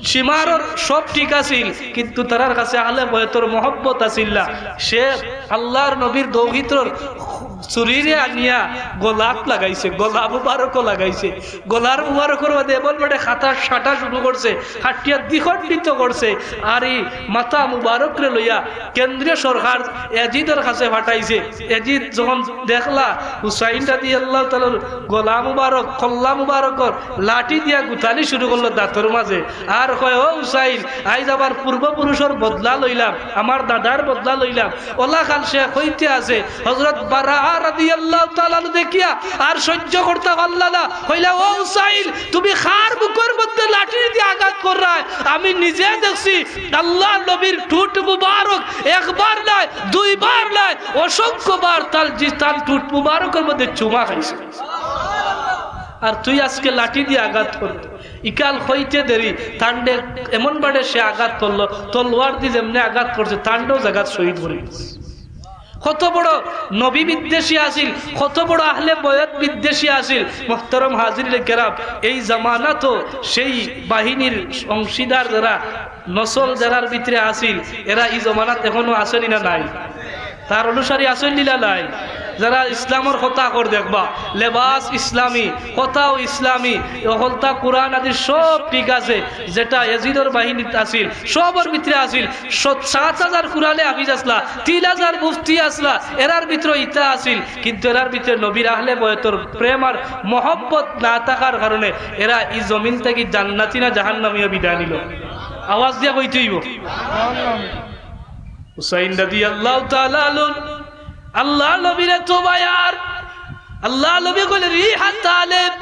শিমারর সব ঠিক আছিল, কিন্তু তারার কাছে আহলে বয়তর মহব্বত আছিল না। সে আল্লাহর নবীর দৌহিত্রর চুরিরে আনিয়া গলাত লাগাইছে, গলা মুবারকও লাগাইছে। গলার মুবারকর মধ্যে এমন বেটে খাতা সাটা শুরু করছে, হাটিয়া দ্বিখণ্ডিত করছে। আর এই মাথা মুবারকরে লইয়া কেন্দ্রীয় সরকার এজিদর কাছে পাঠাইছে। এজিদ যখন দেখলা হুসাইন রাদিয়াল্লাহু তাআলার গলা মুবারক, কল্লা মুবারকর লাঠি দিয়া গুতানি শুরু করলো দাঁতর মাঝে, আর কয়, "ও হুসাইন, আইজ আমার পূর্বপুরুষর বদলা লইলাম, আমার দাদার বদলা লইলাম।" ওলা খান সে কইতে আছে, হযরত বারা রাদিয়াল্লাহু তাআলা আনহু দেখিয়া আর সহ্য করতা পারলা না, কইলা, "ও হুসাইন, তুমি কার বুকর মধ্যে লাঠি দিয়া আঘাত কররায়? আমি নিজে দেখছি, আল্লাহর নবীর ঠুট মুবারক একবার নায়, দুইবার নায়, অসংখ্যবার তার জি-, তার ঠুট মুবারকর মধ্যে চুমা খাইছে। আর তুই আজকে লাঠি দিয়া আঘাত কররে।" ইকাল কইতে দেরি, তানরে এমন বাটে সে আঘাত করলো, তলোয়ার দি যেমনে আঘাত করছে, তানরেও জাগাত শহীদ করি দিছে। কত বড় নবী বিদ্বেষী আছিল, কত বড় আহলে বয়ত বিদ্বেষী আছিল। মোহতরম হাজিরিনে কেরাম, এই জামানাত সেই বাহিনীর অংশীদার যারা, নসল যারার ভিতরে আছিল, এরা ই জমানাত এখনো আছইন নি না নাই? তার অনুসারী আছইন নি না নাই? যারা ইসলামর কথা কর দেখবা, লেবাস ইসলামী, কথাও ইসলামী, হকলতা কোরআন হাদিস সব ঠিক আছে, যেটা এজিদর বাহিনীত আছিল, সবর ভিতরে আছিল। সত-, সাত হাজার কোরআনে হাফিজ আছলা, তিন হাজার মুফতি আছলা, এরার ভিতরে ইতা আছিল, কিন্তু এরার ভিতরে নবীর আহলে বয়তর প্রেম আর মহব্বত না থাকার কারণে এরা ই জমিন থাকি জান্নাতি না জাহান্নামীয় বিদায় নিল। আওয়াজ দিয়া কইতে অইবো। হুসাইন রাদিয়াল্লাহু তাআলা আনহু আল্লাহর নবীরে তো বায়ার, আল্লাহর নবী কইলে, "রিহা তালেব,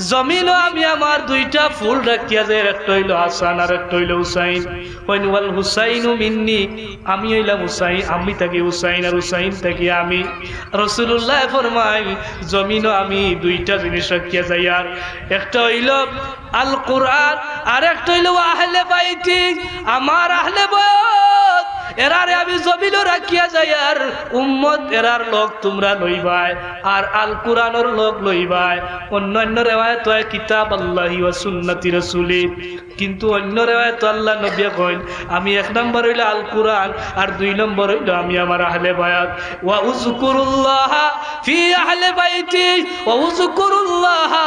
জমিনো আমি আমার দুইটা ফুল রাখিয়া যাইয়ার, একটা অইলো হাসান আর একটা অইলো হুসাইন।" কইন, "ওয়াল হুসাইনু মিন্নি, আমি অইলাম হুসাইন, আমি থাকি হুসাইন আর হুসাইন থাকি আমি।" রাসূলুল্লায় ফরমাইন, "জমিনো আমি দুইটা জিনিস রাখিয়া যাইয়ার, একটা অইলো আল কুরআন, আর একটা অইলো আহলে বাইতি, আমার আহলে বয়ত, এরারে আমি জমিনো রাখিয়া যাইয়ার, উম্মত এরার লগ তুমরা লইবায়, আর আল কুরআনর লগ লইবায়, অইন্য অইন্য রেওয়ায়েত অয় কিতাব আল্লাহি ওয়া সুন্নতি রাসূলি।" কিন্তু অইন্য রেওয়ায়েত আল্লাহর নবীয়ে কইন, "আমি এক নম্বর অইলো আল কুরআন, আর দুই নম্বর অইলো আমি আমার আহলে বায়াত।" "ওয়া উযকুরুল্লাহা ফি আহলে বাইতি, ওয়া উযকুরুল্লাহা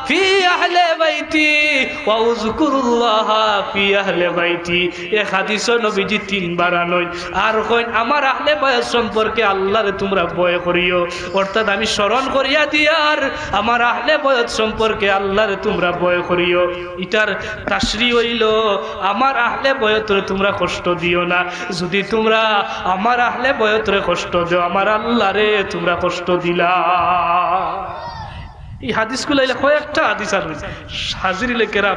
ফি আহলে বাইতি, ওয়া উযকুরুল্লাহা ফি আহলে বাইতি।" এক হাদিসো নবীজি তিনবার আনইন। আর কইন, "আমার আহলে বায়াত সম্পর্কে আল্লাহরে তুমরা ভয় করিও।" অর্থাৎ আমি স্মরণ করিয়া দিয়ার, আমার আহলে বয়ত সম্পর্কে আল্লাহরে তুমরা ভয় করিও। ইটার তাশরি অইলো, আমার আহলে বয়তরে তুমরা কষ্ট দিও না। যদি তুমরা আমার আহলে বয়তরে কষ্ট দেও, আমার আল্লাহরে তুমরা কষ্ট দিলা। ই হাদিসগুলা অইলা কয়েকটা হাদিস আর হাজিরিনে কেরাম,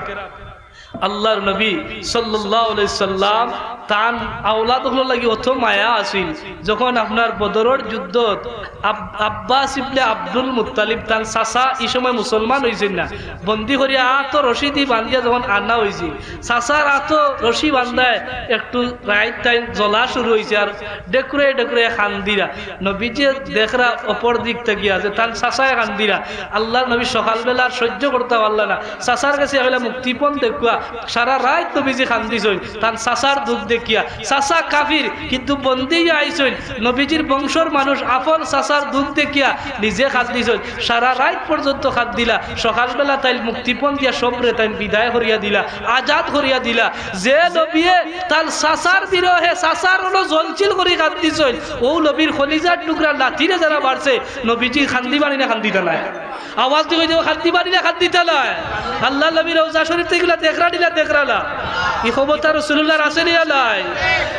আল্লাহর নবী সাল্লাল্লাহু আলাইহি সাল্লাম তান আওলাদ অকলর লাগি অত মায়া আছিল। যখন আপনার বদরর যুদ্ধত আব-, আব্বাস ইবনে আব্দুল মুত্তালিব, তান চাচা, ই সময় মুসলমান অইছইন না, বন্দি করিয়া আতো রশি দি বান্ধিয়া যখন আনা অইছে, চাচার আতো রশি বান্ধায় একটু রাইত তাইন জ্বলা শুরু অইছে, আর ডেকুরে ডেকুরে কান্দিরা। নবীজিয়ে দেখরা অপর দিক থাকিয়া যে তান চাচায় কান্দিরা। আল্লাহর নবী সকালবেলা আর সহ্য করতা পারলা না, চাচার গেছে কইলা, "মুক্তিপণ দেউক্কা।" সারা রাইত নবীজি কান্দিছইন তান চাচার দুখ দেখিয়া। চাচা কাফির, কিন্তু বন্দি অইয়া আইছইন, নবীজির বংশর মানুষ, আপন চাচার দুখ দেখিয়া নিজে কান্দিছইন। সারা রাইত পর্যন্ত কান্দিলা। সকালবেলা তাইন মুক্তিপণ দিয়া সবরে তাইন বিদায় করিয়া দিলা, আজাদ করিয়া দিলা। যে নবীয়ে তান চাচার বিরহে, চাচার অনো জ্বলছিল করি কান্দিছইন, অউ নবীর কলিজার টুকরা নাতিরে যেরা মারছে, নবীজি কান্দিবা নি না কান্দিতা নায়? আওয়াজ দি কইন, কান্দিবা নি না কান্দিতা নায়? আল্লাহর নবীর রওজা শরীফ থাকি ইগুলা দেখরা নি না দেখরা না? ই ক্ষমতা রাসূলুল্লাহর আছে নি না নাই?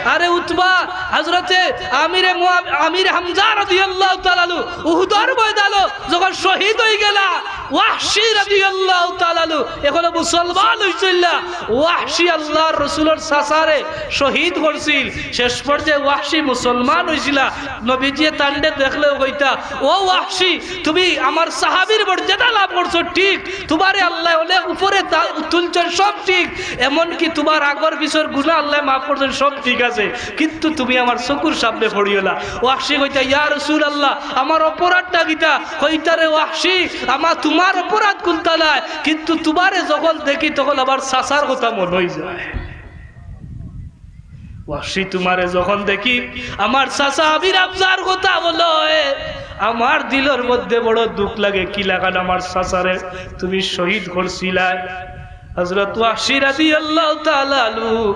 আরে উতবা, হযরতে আমিরে মুআ-, আমির হামজা রাদিয়াল্লাহু তাআলা আনহু উহুদর ময়দানো যখন শহীদ অইগেলা, ওয়াহশী রাদিয়াল্লাহু তাআলা আনহু এখনো মুসলমান অইছিল না। ওয়াহশী আল্লাহর রসুলর চাচারে শহীদ করছিল। শেষ পর্যায়ে ওয়াহশী মুসলমান অইছিলা। নবীজিয়ে তানরে দেখলেও কইতা, "ও ওয়াহশী, তুমি আমার সাহাবীর মর্যাদা লাভ করছো ঠিক, তুমারে আল্লায় অনেক উপরে তা-, তুলছইন সব ঠিক, এমনকি তুমার আগর পিছর গুনা আল্লায় মাফ করছইন সব ঠিক আছে, কিন্তু তুমি আমার চকুর সামনে পড়িও না।" ওয়াহশী কইতা, "ইয়া রাসূলুল্লাহ, আমার অপরাধটা কিতা?" কইতা, "রে ওয়াহশী, আমার, তুমার অপরাধ কুনতা নায়, কিন্তু তুমারে যখন দেখি তখন আমার চাচার কথা মনো অইযায়। ওয়াহশী, তুমারে যখন দেখি, আমার চাচা আমির হামজার কথা মনো অয়, আমার দিলর মধ্যে বড় দুখ লাগে, কিলাখান আমার চাচারে তুমি শহীদ করছিলায়।" হযরত ওয়াহশী রাদিয়াল্লাহু তাআলা আনহু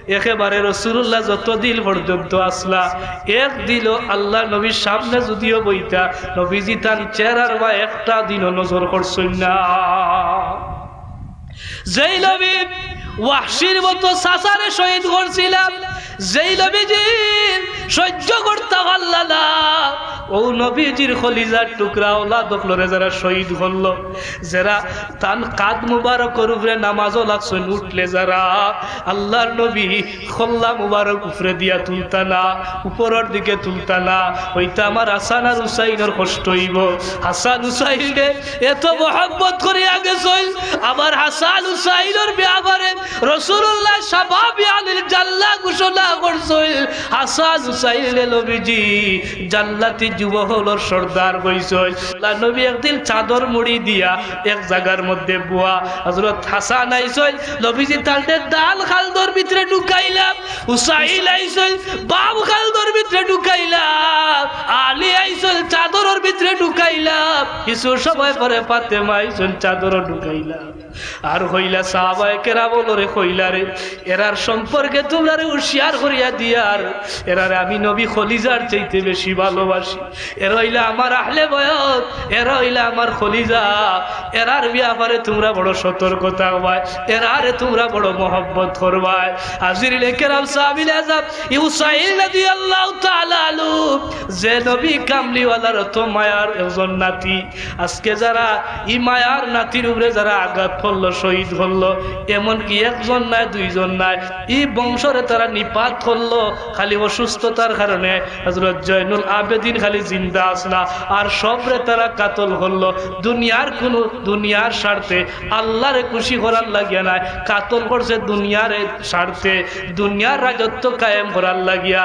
একেবারে রাসূলুল্লাহ যতদিন পর্যন্ত আছলা, একদিনও আল্লাহর নবীর সামনে যুদিও বইতা, নবীজি তান চেহারার বায় একটা দিনও নজর করছইন না। যেই নবী ওয়াহশীর মতো চাচারে শহীদ করছিলা, যেই নবীজি সহ্য করতা পারলা না, অউ নবীজির কলিজার টুকরা আওলাদ অকলরে যেরা শহীদ করলো, যেরা তান কাদ মুবারকর উপরে নামাজও লাগছইন, উঠলে যেরা আল্লাহর নবী কল্লা মুবারক উপরে দিয়া তুলতা না, উপরর দিকে তুলতা না, অইতা আমার হাসান আর হুসাইনর কষ্ট অইবো। হাসান হুসাইনরে এত মহব্বত করিয়া গেছইন, আমার হাসান হুসাইনর ব্যাপারে রাসূলুল্লাহ শাবাবি আলিল জান্নাহ ঘোষণা করছইন। হাসান হুসাইনরে নবীজি জান্নাতি যুবক অকলর সর্দার কইছইন। আল্লার নবী একদিন চাদর মুড়ি দিয়া এক জাগার মধ্যে বওয়া। হযরত হাসান আইছইন, নবীজি তানরে ডান খালদর ভিতরে ঢুকাইলা। হুসাইন আইছইন, বাম খালদর ভিতরে ঢুকাইলা। আলী আইছইন, চাদরর ভিতরে ঢুকাইলা। কিছু সময় পরে ফাতেমা আইছইন, চাদরও ঢুকাইলা। আর কইলা, সাহাবায়ে কেরাম অকলরে কইলা রে, এরার সম্পর্কে তুমরারে হুঁশিয়ার করিয়া দিয়ার, এরারে আমি নবী কলিজার চাইতে বেশি ভালোবাসি। এরা অইলা আমার আহলে বয়ত, এরা অইলা আমার কলিজা, এরার ব্যাপারে তুমরা বড় সতর্ক থাকবায়, এরারে তুমরা বড় মহব্বত করবায়। হাজিরিনে কেরাম, সাহাবীয়ে আজম, ই হুসাইন রাদিয়াল্লাহু তাআলা আনহু, যে নবী কামলিওয়ালার অত মায়ার একজন নাতি, আজকে যারা ই মায়ার নাতির উপরে যারা আঘাত করলো, শহীদ করলো, এমনকি একজন নায়, দুইজন নায়, ই বংশরে তারা নিপাত করলো, খালি অসুস্থতার কারণে হযরত জয়নুল আবেদিন খালি জিন্দা আছলা, আর সবরে তারা কাতল করলো। দুনিয়ার কুনু, দুনিয়ার স্বার্থে, আল্লারে খুশি করার লাগিয়া নায়, কাতল করছে দুনিয়ার স্বার্থে, দুনিয়ার রাজত্ব কায়েম করার লাগিয়া।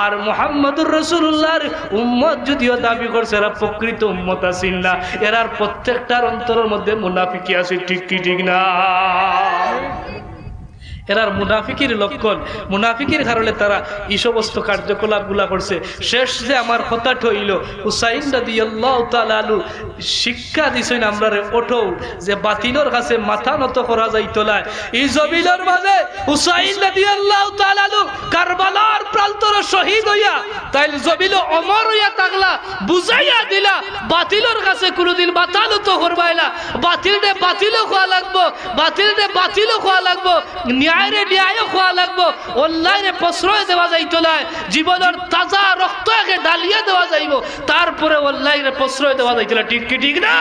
আর মুহাম্মদুর রাসূলুল্লাহর উম্মত যুদিও দাবি করছে, এরা প্রকৃত উম্মত আছইন না, এরার প্রত্যেকটার অন্তরর মধ্যে মুনাফিকি আছে, ঠিক কি ঠিক না? এরার মুনাফিকির লক্ষণ, মুনাফিকির কারণে তারা ই সমস্ত কার্যকলাপগুলা করছে। শেষ যে আমার কথাটা অইলো, হুসাইন রাদিয়াল্লাহু তাআলা আনহু শিক্ষা দিছইন আমরারে অটল, যে বাতিলর কাছে মাথা নত করা যাইতো নায়। ই জমিনর মাঝে হুসাইন রাদিয়াল্লাহু তাআলা আনহু কারবালার প্রান্তরে শহীদ অইয়া, তাইন জমিনো অমর অইয়া থাকলা, বুঝাইয়া দিলা, বাতিলর কাছে কুনুদিন মাথা নত করবায় না। বাতিলরে বাতিলও কওয়া লাগবো, বাতিলরে বাতিলও কওয়া লাগবো, ন্যায়রে ন্যায়ও কওয়া লাগবো। অন্যায়রে প্রশ্রয় দেওয়া যাইতো নায়, জীবনর তাজা রক্ত আগে ঢালিয়া দেওয়া যাইবো, তারপরে অন্যায়রে প্রশ্রয় দেওয়া যাইতো না। ঠিক কি ঠিক না?